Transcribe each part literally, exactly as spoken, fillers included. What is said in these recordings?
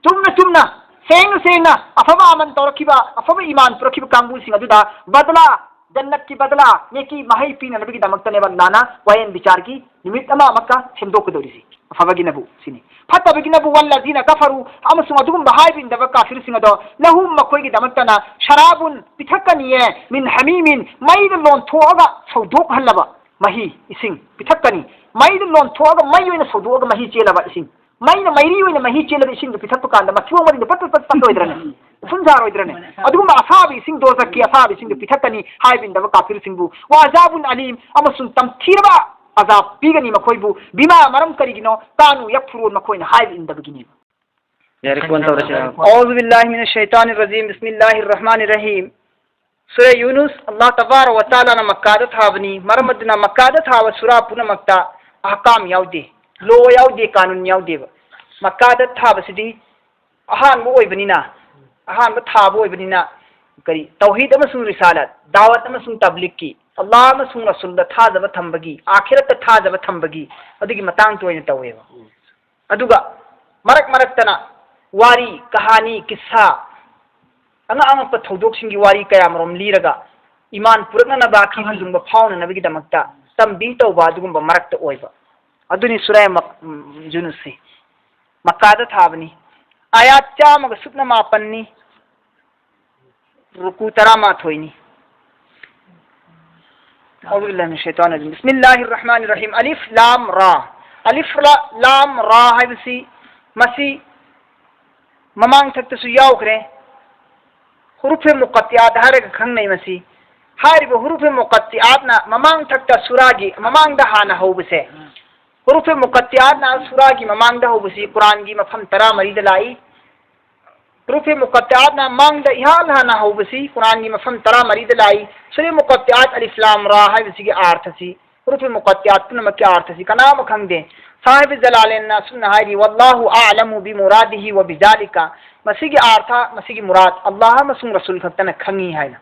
ꯆꯨꯝꯅ ꯆꯨꯝꯅ, ꯁꯦꯡꯅ ꯁꯦꯡꯅ, ꯑꯐꯕ ꯑꯃꯜ ꯇꯧꯔꯛꯈꯤꯕ, ꯑꯐꯕ ꯏꯃꯥꯟ ꯄꯨꯔꯛꯈꯤꯕ ꯀꯥꯡꯕꯨꯁꯤꯡ ꯑꯗꯨꯗ ꯕꯗꯂꯥ, ꯖꯟꯅꯠꯀꯤ ꯕꯗꯂꯥ, ꯅꯦꯀꯤ ꯃꯍꯩ ꯄꯤꯅꯅꯕꯒꯤꯗꯃꯛꯇꯅꯦꯕ ꯑꯜꯂꯥꯅ ꯋꯥꯌꯦꯟ ꯕꯤꯆꯥꯔꯒꯤ ꯅꯨꯃꯤꯠ ꯑꯃ ꯑꯃꯛꯀ ꯁꯦꯝꯗꯣꯛꯀꯗꯧꯔꯤꯁꯤ꯫ ꯑꯐꯕꯒꯤꯅꯕꯨ ꯁꯤꯅꯤ꯫ ꯐꯠꯇꯕꯒꯤꯅꯕꯨ ꯋꯜꯂꯖꯤꯅ ꯀꯐꯔꯨ, ꯑꯃꯁꯨꯡ ꯑꯗꯨꯒꯨꯝꯕ ꯍꯥꯏꯕ ꯏꯟꯗꯕ ꯀꯥꯐꯤꯔꯁꯤꯡ ꯑꯗꯣ, ꯂꯍꯨꯝ, ꯃꯈꯣꯏꯒꯤꯗꯃꯛꯇꯅ, ꯁꯔꯥꯕꯨꯟ, ꯄꯤꯊꯛꯀꯅꯤꯌꯦ, ꯃꯤꯟ ꯍꯃꯤꯃꯤꯟ, ꯃꯩꯗ ꯂꯣꯟꯊꯣꯛꯑꯒ ꯁꯧꯗꯣꯛꯍꯜꯂꯕ ꯃꯍꯤ, ꯏꯁꯤꯡ ꯄꯤꯊꯛꯀꯅꯤ꯫ ꯃꯩꯗ ꯂꯣꯟꯊꯣꯛꯑꯒ ꯃꯩ ꯑꯣꯏꯅ ꯁꯧꯗꯣꯛꯑꯒ ꯃꯍꯤ ꯆꯦꯜꯂꯕ ꯏꯁꯤꯡ꯫ ꯃꯩꯅ ꯃꯩꯔꯤ ꯑꯣꯏꯅ ꯃꯍꯤ ꯆꯦꯜꯂꯕ ꯏꯁꯤꯡꯗꯨ ꯄꯤꯊꯛꯄ ꯀꯥꯟꯗ ꯃꯆꯨ ꯑꯃꯗꯤ ꯄꯠ ꯄꯠ ꯄꯠ ꯄꯠꯂꯣꯏꯗ꯭ꯔꯅꯦ? ꯎꯐꯨꯟ ꯁꯥꯔꯣꯏꯗ꯭ꯔꯅꯦ? ꯑꯗꯨꯒꯨꯝꯕ ꯑꯁꯥꯕ ꯏꯁꯤꯡ, ꯗꯣꯖꯛꯀꯤ ꯑꯁꯥꯕ ꯏꯁꯤꯡꯗꯨ ꯄꯤꯊꯛꯀꯅꯤ ꯍꯥꯏꯕ ꯏꯟꯗꯕ ꯀꯥꯐꯤꯔꯁꯤꯡꯕꯨ꯫ ꯋꯥ ꯑꯖꯥꯕꯨꯟ ꯑꯂꯤꯝ, ꯑꯃꯁꯨꯡ ꯇꯝꯊꯤꯔꯕ ꯑꯖꯥꯕ ꯄꯤꯒꯅꯤ ꯃꯈꯣꯏꯕꯨ꯫ ꯕꯤꯃꯥ, ꯃꯔꯝ ꯀꯔꯤꯒꯤꯅꯣ? ꯀꯥꯅꯨ ꯌꯛꯐꯨꯔꯨꯟ, ꯃꯈꯣꯏꯅ ꯍꯥꯏꯕ ꯏꯟꯗꯕꯒꯤꯅꯦꯕ꯫ ꯌꯥꯔꯦ, ꯀꯣꯟ ꯇꯧꯔꯁꯤ꯫ أعوذ بالله من الشيطان الرجيم. بسم الله الرحمن الرحيم. ꯁꯨꯔꯥ ꯌꯨꯅꯨꯁ, ꯑꯜꯂꯥꯍ ꯇꯕꯥꯔꯛ ꯋ ꯇꯥꯂꯥꯅ ꯃꯛꯀꯥꯗ ꯊꯥꯕꯅꯤ꯫ ꯃꯔꯝ ꯑꯗꯨꯅ ꯃꯛꯀꯥꯗ ꯊꯥꯕ ꯁꯨꯔꯥ ꯄꯨꯝꯅꯃꯛꯇ ꯑꯍꯀꯥꯝ ꯌꯥꯎꯗꯦ, ꯂꯣ ꯌꯥꯎꯗꯦ, ꯀꯥꯅꯨꯟ ꯌꯥꯎꯗꯦꯕ꯫ ꯃꯛꯀꯥꯗ ꯊꯥꯕꯁꯤꯗꯤ ꯑꯍꯥꯟꯕ ꯑꯣꯏꯕꯅꯤꯅ, ꯑꯍꯥꯟꯕ ꯊꯥꯕ ꯑꯣꯏꯕꯅꯤꯅ, ꯀꯔꯤ, ꯇꯧꯍꯤꯗ ꯑꯃꯁꯨꯡ ꯔꯤꯁꯥꯂꯠ, ꯗꯥꯋꯠ ꯑꯃꯁꯨꯡ ꯇꯕ꯭ꯂꯤꯛꯀꯤ, ꯑꯜꯂꯥꯍ ꯑꯃꯁꯨꯡ ꯔꯁꯨꯜꯗ ꯊꯥꯖꯕ ꯊꯝꯕꯒꯤ, ꯑꯥꯈꯤꯔꯠꯇ ꯊꯥꯖꯕ ꯊꯝꯕꯒꯤ, ꯑꯗꯨꯒꯤ ꯃꯇꯥꯡꯗ ꯑꯣꯏꯅ ꯇꯧꯋꯦꯕ꯫ ꯑꯗꯨꯒ ꯃꯔꯛ ꯃꯔꯛꯇꯅ ꯋꯥꯔꯤ, ꯀꯍꯥꯅꯤ, ꯀꯤꯁꯥ, ꯑꯉꯛ ꯑꯉꯛꯄ ꯊꯧꯗꯣꯛꯁꯤꯡꯒꯤ ꯋꯥꯔꯤ ꯀꯌꯥꯃꯔꯨꯝ ꯂꯤꯔꯒ ꯏꯃꯥꯟ ꯄꯨꯔꯛꯅꯅꯕ, ꯀꯤꯕ ꯂꯨꯡꯕ ꯐꯥꯎꯅꯅꯕꯒꯤꯗꯃꯛꯇ ꯇꯝꯕꯤ ꯇꯧꯕ ꯑꯗꯨꯒꯨꯝꯕ ꯃꯔꯛꯇ ꯑꯣꯏꯕ꯫ ꯑꯗꯨꯅꯤ ꯁꯨꯔꯥ ꯃꯛ-, ꯎꯝ, ꯌꯨꯅꯨꯁꯁꯤ꯫ ꯃꯛꯀꯥꯗ ꯊꯥꯕꯅꯤ꯫ ꯑꯥꯌꯥꯠ ꯆꯥꯝꯃꯒ ꯁꯨꯞꯅ ꯃꯥꯄꯟꯅꯤ꯫ ꯔꯨꯀꯨ ꯇꯔꯥꯃꯥꯊꯣꯏꯅꯤ꯫ أعوذ بالله من الشيطان الرجيم. بسم الله الرحمن الرحيم. ꯑꯂꯤꯐ ꯂꯥꯝ ꯔꯥ꯫ ꯑꯂꯤꯐ ꯔꯥ, ꯂꯥꯝ ꯔꯥ ꯍꯥꯏꯕꯁꯤ ꯃꯁꯤ ꯃꯃꯥꯡ ꯊꯛꯇꯁꯨ ꯌꯥꯎꯈ꯭ꯔꯦ꯫ ꯍꯨꯔꯨꯐꯦ ꯃꯨꯀꯠꯇꯤꯌꯥꯠ ꯍꯥꯏꯔꯒ ꯈꯪꯅꯩ ꯃꯁꯤ꯫ ꯍꯥꯏꯔꯤꯕ ꯍꯨꯔꯨꯐꯦ ꯃꯨꯀꯠꯇꯤꯌꯥꯠꯅ ꯃꯃꯥꯡ ꯊꯛꯇ ꯁꯨꯔꯥꯒꯤ ꯃꯃꯥꯡꯗ ꯍꯥꯟꯅ ꯍꯧꯕꯁꯦ꯫ ꯍꯨꯔꯨꯐꯦ ꯃꯨꯀꯠꯇꯤꯌꯥꯠꯅ ꯁꯨꯔꯥꯒꯤ ꯃꯃꯥꯡꯗ ꯍꯧꯕꯁꯤ ꯀꯨꯔꯥꯟꯒꯤ ꯃꯐꯝ ꯇꯔꯥꯃꯔꯤꯗ ꯂꯥꯛꯏ꯫ ꯍꯨꯔꯨꯐꯦ ꯃꯨꯀꯠꯇꯤꯌꯥꯠꯅ ꯃꯥꯡꯗ ꯏꯍꯥꯟ ꯍꯥꯟꯅ ꯍꯧꯕꯁꯤ ꯀꯨꯔꯥꯟꯒꯤ ꯃꯐꯝ ꯇꯔꯥꯃꯔꯤꯗ ꯂꯥꯛꯏ꯫ ꯁꯨꯔꯦ ꯃꯨꯀꯠꯇꯤꯌꯥꯠ ꯑꯂꯤꯐ ꯂꯥꯝ ꯔꯥ ꯍꯥꯏꯕꯁꯤꯒꯤ ꯑꯥꯔꯊꯁꯤ, ꯍꯨꯔꯨꯐꯦ ꯃꯨꯀꯠꯇꯤꯌꯥꯠ ꯄꯨꯝꯅꯃꯛꯀꯤ ꯑꯥꯔꯊꯁꯤ ꯀꯅꯥ ꯑꯃ ꯈꯪꯗꯦ꯫ ꯁꯥꯍꯤꯕ ꯖꯂꯥꯂꯦꯟꯅ ꯑꯁꯨꯝꯅ ꯍꯥꯏꯔꯤ, "ꯋꯜꯂꯥꯍꯨ ꯑꯑꯂꯃꯨ ꯕꯤꯃꯨꯔꯥꯗꯤꯍꯤ ꯋ ꯕꯤꯖꯥꯂꯤꯀ", ꯃꯁꯤꯒꯤ ꯑꯥꯔꯊ, ꯃꯁꯤꯒꯤ ꯃꯨꯔꯥꯗ ꯑꯜꯂꯥꯍ ꯑꯃꯁꯨꯡ ꯔꯁꯨꯜ ꯈꯛꯇꯅ ꯈꯪꯉꯤ ꯍꯥꯏꯅ꯫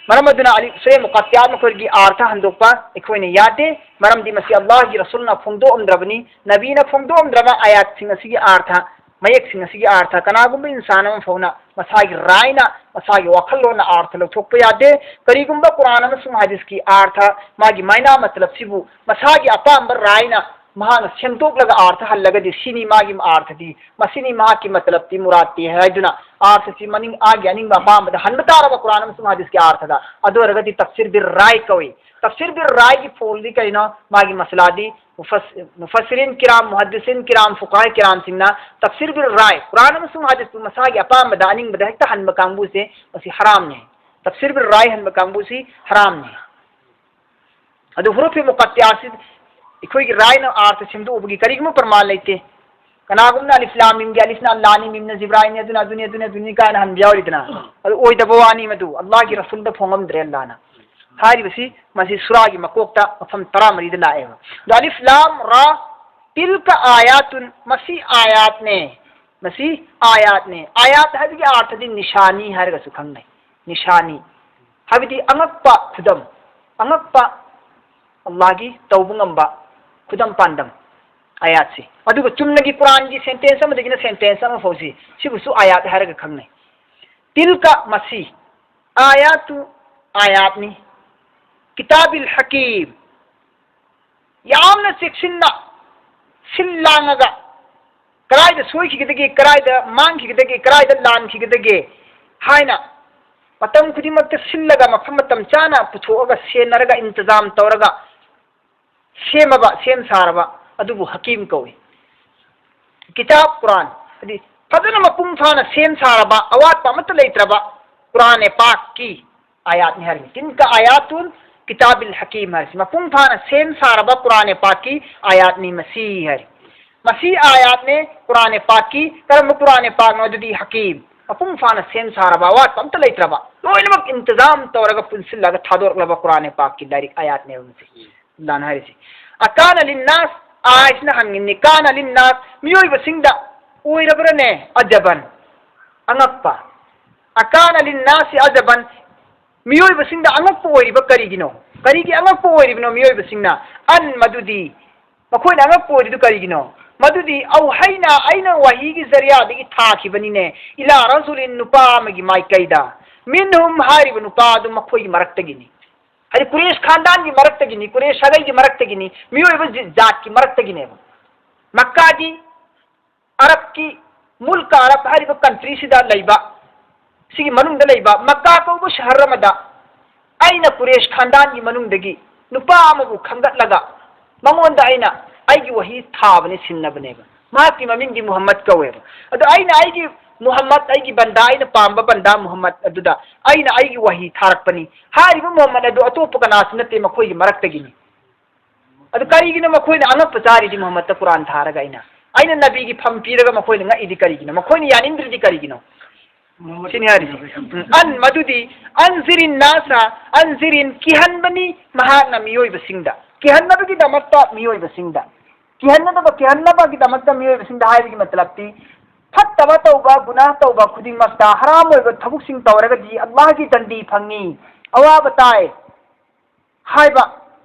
ꯃꯔꯝ ꯑꯗꯨꯅ ꯑꯂꯤ-, ꯁꯨꯔꯦ ꯃꯨꯀꯠꯇꯤꯌꯥꯠ ꯃꯈꯣꯏꯒꯤ ꯑꯥꯔꯊ ꯍꯟꯗꯣꯛꯄ ꯑꯩꯈꯣꯏꯅ ꯌꯥꯗꯦ, ꯃꯔꯝꯗꯤ ꯃꯁꯤ ꯑꯜꯂꯥꯍꯒꯤ ꯔꯁꯨꯜꯅ ꯐꯣꯡꯗꯣꯛꯑꯝꯗ꯭ꯔꯕꯅꯤ꯫ ꯅꯕꯤꯅ ꯐꯣꯡꯗꯣꯛꯑꯝꯗ꯭ꯔꯕ ꯑꯥꯌꯥꯠꯁꯤꯡ ꯑꯁꯤꯒꯤ ꯑꯥꯔꯊ ꯃꯌꯦꯛꯁꯤꯡ ꯑꯁꯤꯒꯤ ꯑꯥꯔꯊ ꯀꯅꯥꯒꯨꯝꯕ ꯏꯟꯁꯥꯟ ꯑꯃ ꯐꯥꯎꯅ ꯃꯁꯥꯒꯤ ꯔꯥꯏꯅ, ꯃꯁꯥꯒꯤ ꯋꯥꯈꯜꯂꯣꯟꯅ ꯑꯥꯔꯊ ꯂꯧꯊꯣꯛꯄ ꯌꯥꯗꯦ꯫ ꯀꯔꯤꯒꯨꯝꯕ ꯀꯨꯔꯥꯟ ꯑꯃꯁꯨꯡ ꯍꯗꯤꯁꯀꯤ ꯑꯥꯔꯊ, ꯃꯥꯒꯤ ꯃꯥꯏꯅꯥ ꯃꯇꯂꯕꯁꯤꯕꯨ ꯃꯁꯥꯒꯤ ꯑꯄꯥꯝꯕ ꯔꯥꯏꯅ ꯃꯍꯥꯛꯅ ꯁꯦꯝꯗꯣꯛꯂꯒ ꯑꯥꯔꯊ ꯍꯜꯂꯒꯗꯤ ꯁꯤꯅꯤ ꯃꯥꯒꯤ ꯑꯥꯔꯊꯗꯤ, ꯃꯁꯤꯅꯤ ꯃꯍꯥꯛꯀꯤ ꯃꯇꯂꯕꯇꯤ, ꯃꯨꯔꯥꯗꯇꯤ ꯍꯥꯏꯗꯨꯅ ꯑꯥꯔꯊꯁꯤ ꯃꯅꯤꯡ, ꯃꯥꯒꯤ ꯑꯅꯤꯡꯕ ꯑꯄꯥꯝꯕꯗ ꯍꯟꯕ ꯇꯥꯔꯕ ꯀꯨꯔꯥꯟ ꯑꯃꯁꯨꯡ ꯍꯗꯤꯁꯀꯤ ꯑꯥꯔꯊꯗ, ꯑꯗꯨ ꯑꯣꯏꯔꯒꯗꯤ ꯇꯐꯁꯤꯔ ꯕꯤꯜ ꯔꯥꯏ ꯀꯧꯏ꯫ ꯇꯐꯁꯤꯔ ꯕꯤꯜ ꯔꯥꯏꯒꯤ ꯐꯣꯜꯗꯤ ꯀꯔꯤꯅꯣ? ꯃꯥꯒꯤ ꯃꯁꯂꯥꯗꯤ ꯃꯨꯐꯁ-, ꯃꯨꯐꯁꯤꯔꯤꯟ ꯀꯤꯔꯥꯝ, ꯃꯨꯍꯗꯤꯁꯤꯟ ꯀꯤꯔꯥꯝ, ꯐꯨꯀꯥꯍ ꯀꯤꯔꯥꯝꯁꯤꯡꯅ ꯇꯐꯁꯤꯔ ꯕꯤꯜ ꯔꯥꯏ, ꯀꯨꯔꯥꯟ ꯑꯃꯁꯨꯡ ꯍꯗꯤꯁꯄꯨ ꯃꯁꯥꯒꯤ ꯑꯄꯥꯝꯕꯗ, ꯑꯅꯤꯡꯕꯗ ꯍꯦꯛꯇ ꯍꯟꯕ ꯀꯥꯡꯕꯨꯁꯦ, ꯃꯁꯤ ꯍꯔꯥꯝꯅꯤ꯫ ꯇꯐꯁꯤꯔ ꯕꯤꯜ ꯔꯥꯏ ꯍꯟꯕ ꯀꯥꯡꯕꯨꯁꯤ ꯍꯔꯥꯝꯅꯤ꯫ ꯑꯗꯨ ꯍꯨꯔꯨꯐꯤ ꯃꯨꯀꯠꯇꯤꯌꯥꯁꯤ ꯑꯩꯈꯣꯏꯒꯤ ꯔꯥꯏꯅ ꯑꯥꯔꯊ ꯁꯦꯝꯗꯣꯛꯎꯕꯒꯤ ꯀꯔꯤꯒꯨꯝꯕ ꯄ꯭ꯔꯃꯥꯟ ꯂꯩꯇꯦ꯫ ꯀꯅꯥꯒꯨꯝꯕꯅ ꯑꯂꯤꯐ ꯂꯥꯝ ꯃꯤꯝꯒꯤ ꯑꯂꯤꯐꯅ ꯑꯜꯂꯥꯅꯤ, ꯃꯤꯝꯅ ꯖꯤꯕ꯭ꯔꯥꯏꯜꯅꯤ, ꯑꯗꯨꯅ ꯑꯗꯨꯅꯤ, ꯑꯗꯨꯅꯤ, ꯑꯗꯨꯅꯤ ꯀꯥꯏꯅ ꯍꯟꯕ ꯌꯥꯎꯔꯤꯗꯅ, ꯑꯗꯨ ꯑꯣꯏꯗꯕ ꯋꯥꯅꯤ ꯃꯗꯨ꯫ ꯑꯜꯂꯥꯍꯒꯤ ꯔꯁꯨꯜꯗ ꯐꯣꯡꯉꯝꯗ꯭ꯔꯦ ꯑꯜꯂꯥꯍꯅ꯫ ꯍꯥꯏꯔꯤꯕꯁꯤ ꯃꯁꯤ ꯁꯨꯔꯥꯒꯤ ꯃꯀꯣꯛꯇ ꯃꯐꯝ ꯇꯔꯥꯃꯔꯤꯗ ꯂꯥꯛꯑꯦꯕ꯫ ꯑꯗꯣ ꯑꯂꯤꯐ ꯂꯥꯝ ꯔꯥ ꯇꯤꯜꯀ ꯑꯥꯌꯥꯇꯨꯟ, ꯃꯁꯤ ꯑꯥꯌꯥꯠꯅꯦ, ꯃꯁꯤ ꯑꯥꯌꯥꯠꯅꯦ꯫ ꯑꯥꯌꯥꯠ ꯍꯥꯏꯕꯒꯤ ꯑꯥꯔꯊꯗꯤ ꯅꯤꯁꯥꯅꯤ ꯍꯥꯏꯔꯒꯁꯨ ꯈꯪꯅꯩ꯫ ꯅꯤꯁꯥꯅꯤ ꯍꯥꯏꯕꯗꯤ ꯑꯉꯛꯄ ꯈꯨꯗꯝ, ꯑꯉꯛꯄ, ꯑꯜꯂꯥꯍꯒꯤ ꯇꯧꯕ ꯉꯝꯕ ꯈꯨꯗꯝ ꯄꯥꯟꯗꯝ, ꯑꯥꯌꯥꯠꯁꯤ꯫ ꯑꯗꯨꯒ ꯆꯨꯝꯅꯒꯤ ꯀꯨꯔꯥꯟꯒꯤ ꯁꯦꯟꯇꯦꯟꯁ ꯑꯃꯗꯒꯤꯅ ꯁꯦꯟꯇꯦꯟꯁ ꯑꯃ ꯐꯥꯎꯁꯤ, ꯁꯤꯕꯨꯁꯨ ꯑꯥꯌꯥꯠ ꯍꯥꯏꯔꯒ ꯈꯪꯅꯩ꯫ ꯇꯤꯜꯀ, ꯃꯁꯤ, ꯑꯥꯌꯥꯇꯨ, ꯑꯥꯌꯥꯠꯅꯤ, ꯀꯤꯇꯥꯕꯤꯜ ꯍꯀꯤꯝ, ꯌꯥꯝꯅ ꯆꯦꯛꯁꯤꯟꯅ ꯁꯤꯜ ꯂꯥꯡꯉꯒ ꯀꯗꯥꯏꯗ ꯁꯣꯏꯈꯤꯒꯗꯒꯦ, ꯀꯗꯥꯏꯗ ꯃꯥꯡꯈꯤꯒꯗꯒꯦ, ꯀꯗꯥꯏꯗ ꯂꯥꯟꯈꯤꯒꯗꯒꯦ ꯍꯥꯏꯅ ꯃꯇꯝ ꯈꯨꯗꯤꯡꯃꯛꯇ ꯁꯤꯜꯂꯒ, ꯃꯐꯝ ꯃꯇꯝ ꯆꯥꯅ ꯄꯨꯊꯣꯛꯑꯒ, ꯁꯦꯟꯅꯔꯒ, ꯏꯟꯇꯖꯥꯝ ꯇꯧꯔꯒ ꯁꯦꯝꯃꯕ, ꯁꯦꯝ ꯁꯥꯔꯕ ꯑꯗꯨꯕꯨ ꯍꯀꯤꯝ ꯀꯧꯏ꯫ ꯀꯤꯇꯥꯕ ꯀꯨꯔꯥꯟ, ꯍꯥꯏꯗꯤ ꯐꯖꯅ ꯃꯄꯨꯡ ꯐꯥꯅ ꯁꯦꯝ ꯁꯥꯔꯕ, ꯑꯋꯥꯠꯄ ꯑꯃꯠꯇ ꯂꯩꯇ꯭ꯔꯕ ꯀꯨꯔꯥꯟ-ꯏ ꯄꯥꯛꯀꯤ ꯑꯥꯌꯥꯠꯅꯤ ꯍꯥꯏꯔꯤꯅꯤ꯫ ꯇꯤꯜꯀ ꯑꯥꯌꯥꯇꯨꯜ ꯀꯤꯇꯥꯕꯤꯜ ꯍꯀꯤꯝ ꯍꯥꯏꯔꯤꯁꯤ ꯃꯄꯨꯡ ꯐꯥꯅ ꯁꯦꯝ ꯁꯥꯔꯕ ꯀꯨꯔꯥꯟ-ꯏ ꯄꯥꯛꯀꯤ ꯑꯥꯌꯥꯠꯅꯤ ꯃꯁꯤ ꯍꯥꯏꯔꯤ꯫ ꯃꯁꯤ ꯑꯥꯌꯥꯠꯅꯦ, ꯀꯨꯔꯥꯟ-ꯏ ꯄꯥꯛꯀꯤ꯫ ꯀꯔꯝꯕ ꯀꯨꯔꯥꯟ-ꯏ ꯄꯥꯛꯅꯣ ꯑꯗꯨꯗꯤ? ꯍꯀꯤꯝ, ꯃꯄꯨꯡ ꯐꯥꯅ ꯁꯦꯝ ꯁꯥꯔꯕ, ꯑꯋꯥꯠꯄ ꯑꯝꯇ ꯂꯩꯇ꯭ꯔꯕ, ꯂꯣꯏꯅꯃꯛ ꯏꯟꯇꯖꯥꯝ ꯇꯧꯔꯒ ꯄꯨꯟꯁꯤꯜꯂꯒ ꯊꯥꯗꯣꯔꯛꯂꯕ ꯀꯨꯔꯥꯟ-ꯏ ꯄꯥꯛꯀꯤ ꯂꯥꯏꯔꯤꯛ ꯑꯥꯌꯥꯠꯅꯦꯕ ꯃꯁꯤ꯫ ꯑꯜꯂꯥꯍꯅ ꯍꯥꯏꯔꯤꯁꯤ꯫ ꯑꯀꯥꯅ ꯂꯤꯟꯅꯥꯁ, ꯑꯥꯏꯁꯤꯅ ꯍꯪꯉꯤꯅꯤ, ꯀꯥꯅ ꯂꯤꯟꯅꯥꯁ, ꯃꯤꯑꯣꯏꯕꯁꯤꯡꯗ ꯑꯣꯏꯔꯕ꯭ꯔꯅꯦ? ꯑꯖꯕꯟ, ꯑꯉꯛꯄ꯫ ꯑꯀꯥꯅ ꯂꯤꯟꯅꯥꯁꯤ ꯑꯖꯕꯟ, ꯃꯤꯑꯣꯏꯕꯁꯤꯡꯗ ꯑꯉꯛꯄ ꯑꯣꯏꯔꯤꯕ ꯀꯔꯤꯒꯤꯅꯣ? ꯀꯔꯤꯒꯤ ꯑꯉꯛꯄ ꯑꯣꯏꯔꯤꯕꯅꯣ ꯃꯤꯑꯣꯏꯕꯁꯤꯡꯅ? ꯑꯟ, ꯃꯗꯨꯗꯤ, ꯃꯈꯣꯏꯅ ꯑꯉꯛꯄ ꯑꯣꯏꯔꯤꯗꯨ ꯀꯔꯤꯒꯤꯅꯣ? ꯃꯗꯨꯗꯤ ꯑꯧꯍꯩꯅ ꯑꯩꯅ ꯋꯥꯍꯤꯒꯤ ꯖꯔꯤꯌꯥꯗꯒꯤ ꯊꯥꯈꯤꯕꯅꯤꯅꯦ, ꯏꯂꯥ ꯔꯖꯨꯂꯤꯟ, ꯅꯨꯄꯥ ꯑꯃꯒꯤ ꯃꯥꯏꯀꯩꯗ, ꯃꯤꯟꯍꯨꯝ, ꯍꯥꯏꯔꯤꯕ ꯅꯨꯄꯥ ꯑꯗꯨ ꯃꯈꯣꯏꯒꯤ ꯃꯔꯛꯇꯒꯤꯅꯤ꯫ ꯍꯥꯏꯗꯤ ꯀꯨꯔꯦꯁ ꯈꯥꯟꯗꯥꯟꯒꯤ ꯃꯔꯛꯇꯒꯤꯅꯤ, ꯀꯨꯔꯦꯁ ꯁꯥꯒꯩꯒꯤ ꯃꯔꯛꯇꯒꯤꯅꯤ, ꯃꯤꯑꯣꯏꯕ ꯖꯤ-, ꯖꯥꯠꯀꯤ ꯃꯔꯛꯇꯒꯤꯅꯦꯕ꯫ ꯃꯛꯀꯥꯒꯤ ꯑꯔꯕꯀꯤ ꯃꯨꯜꯀ ꯑꯔꯕ ꯍꯥꯏꯔꯤꯕ ꯀꯟꯇ꯭ꯔꯤꯁꯤꯗ ꯂꯩꯕ, ꯁꯤꯒꯤ ꯃꯅꯨꯡꯗ ꯂꯩꯕ ꯃꯛꯀꯥ ꯀꯧꯕ ꯁꯍꯔ ꯑꯃꯗ ꯑꯩꯅ ꯀꯨꯔꯦꯁ ꯈꯥꯟꯗꯥꯟꯒꯤ ꯃꯅꯨꯡꯗꯒꯤ ꯅꯨꯄꯥ ꯑꯃꯕꯨ ꯈꯟꯒꯠꯂꯒ ꯃꯉꯣꯟꯗ ꯑꯩꯅ ꯑꯩꯒꯤ ꯋꯥꯍꯤ ꯊꯥꯕꯅꯤ, ꯁꯤꯟꯅꯕꯅꯦꯕ꯫ ꯃꯍꯥꯛꯀꯤ ꯃꯃꯤꯡꯗꯤ ꯃꯨꯍꯝꯃꯗ ꯀꯧꯋꯦꯕ꯫ ꯑꯗꯣ ꯑꯩꯅ ꯑꯩꯒꯤ ꯃꯨꯍꯝꯃꯗ, ꯑꯩꯒꯤ ꯕꯟꯗꯥ, ꯑꯩꯅ ꯄꯥꯝꯕ ꯕꯟꯗꯥ ꯃꯨꯍꯝꯃꯗ ꯑꯗꯨꯗ ꯑꯩꯅ ꯑꯩꯒꯤ ꯋꯥꯍꯤ ꯊꯥꯔꯛꯄꯅꯤ꯫ ꯍꯥꯏꯔꯤꯕ ꯃꯨꯍꯝꯃꯗ ꯑꯗꯨ ꯑꯇꯣꯞꯄ ꯀꯅꯥꯁꯨ ꯅꯠꯇꯦ, ꯃꯈꯣꯏꯒꯤ ꯃꯔꯛꯇꯒꯤꯅꯤ꯫ ꯑꯗꯨ ꯀꯔꯤꯒꯤꯅꯣ ꯃꯈꯣꯏꯅ ꯑꯉꯛꯄ ꯆꯥꯔꯤꯗꯤ ꯃꯨꯍꯝꯃꯗꯇ ꯀꯨꯔꯥꯟ ꯊꯥꯔꯒ? ꯑꯩꯅ, ꯑꯩꯅ ꯅꯕꯤꯒꯤ ꯐꯝ ꯄꯤꯔꯒ ꯃꯈꯣꯏꯅ ꯉꯛꯏꯗꯤ ꯀꯔꯤꯒꯤꯅꯣ? ꯃꯈꯣꯏꯅ ꯌꯥꯅꯤꯡꯗ꯭ꯔꯤꯗꯤ ꯀꯔꯤꯒꯤꯅꯣ? ꯁꯤꯅꯤ ꯍꯥꯏꯔꯤꯁꯦ꯫ ꯎꯝ, ꯑꯟ, ꯃꯗꯨꯗꯤ, ꯑꯟꯖꯤꯔꯤꯟ ꯅꯥꯁ, ꯑꯟꯖꯤꯔꯤꯟ, ꯀꯤꯍꯟꯕꯅꯤ ꯃꯍꯥꯛꯅ ꯃꯤꯑꯣꯏꯕꯁꯤꯡꯗ, ꯀꯤꯍꯟꯅꯕꯒꯤꯗꯃꯛꯇ ꯃꯤꯑꯣꯏꯕꯁꯤꯡꯗ꯫ ꯀꯤꯍꯟꯅꯗꯕ, ꯀꯤꯍꯟꯅꯕꯒꯤꯗꯃꯛꯇ ꯃꯤꯑꯣꯏꯕꯁꯤꯡꯗ ꯍꯥꯏꯕꯒꯤ ꯃꯇꯂꯕꯇꯤ, ꯐꯠꯇꯕ ꯇꯧꯕ, ꯒꯨꯅꯥꯍ ꯇꯧꯕ ꯈꯨꯗꯤꯡꯃꯛꯇ, ꯍꯔꯥꯝ ꯑꯣꯏꯕ ꯊꯕꯛꯁꯤꯡ ꯇꯧꯔꯒꯗꯤ ꯑꯜꯂꯥꯍꯒꯤ ꯗꯟꯗꯤ ꯐꯪꯉꯤ, ꯑꯋꯥꯕ ꯇꯥꯏ ꯍꯥꯏꯕ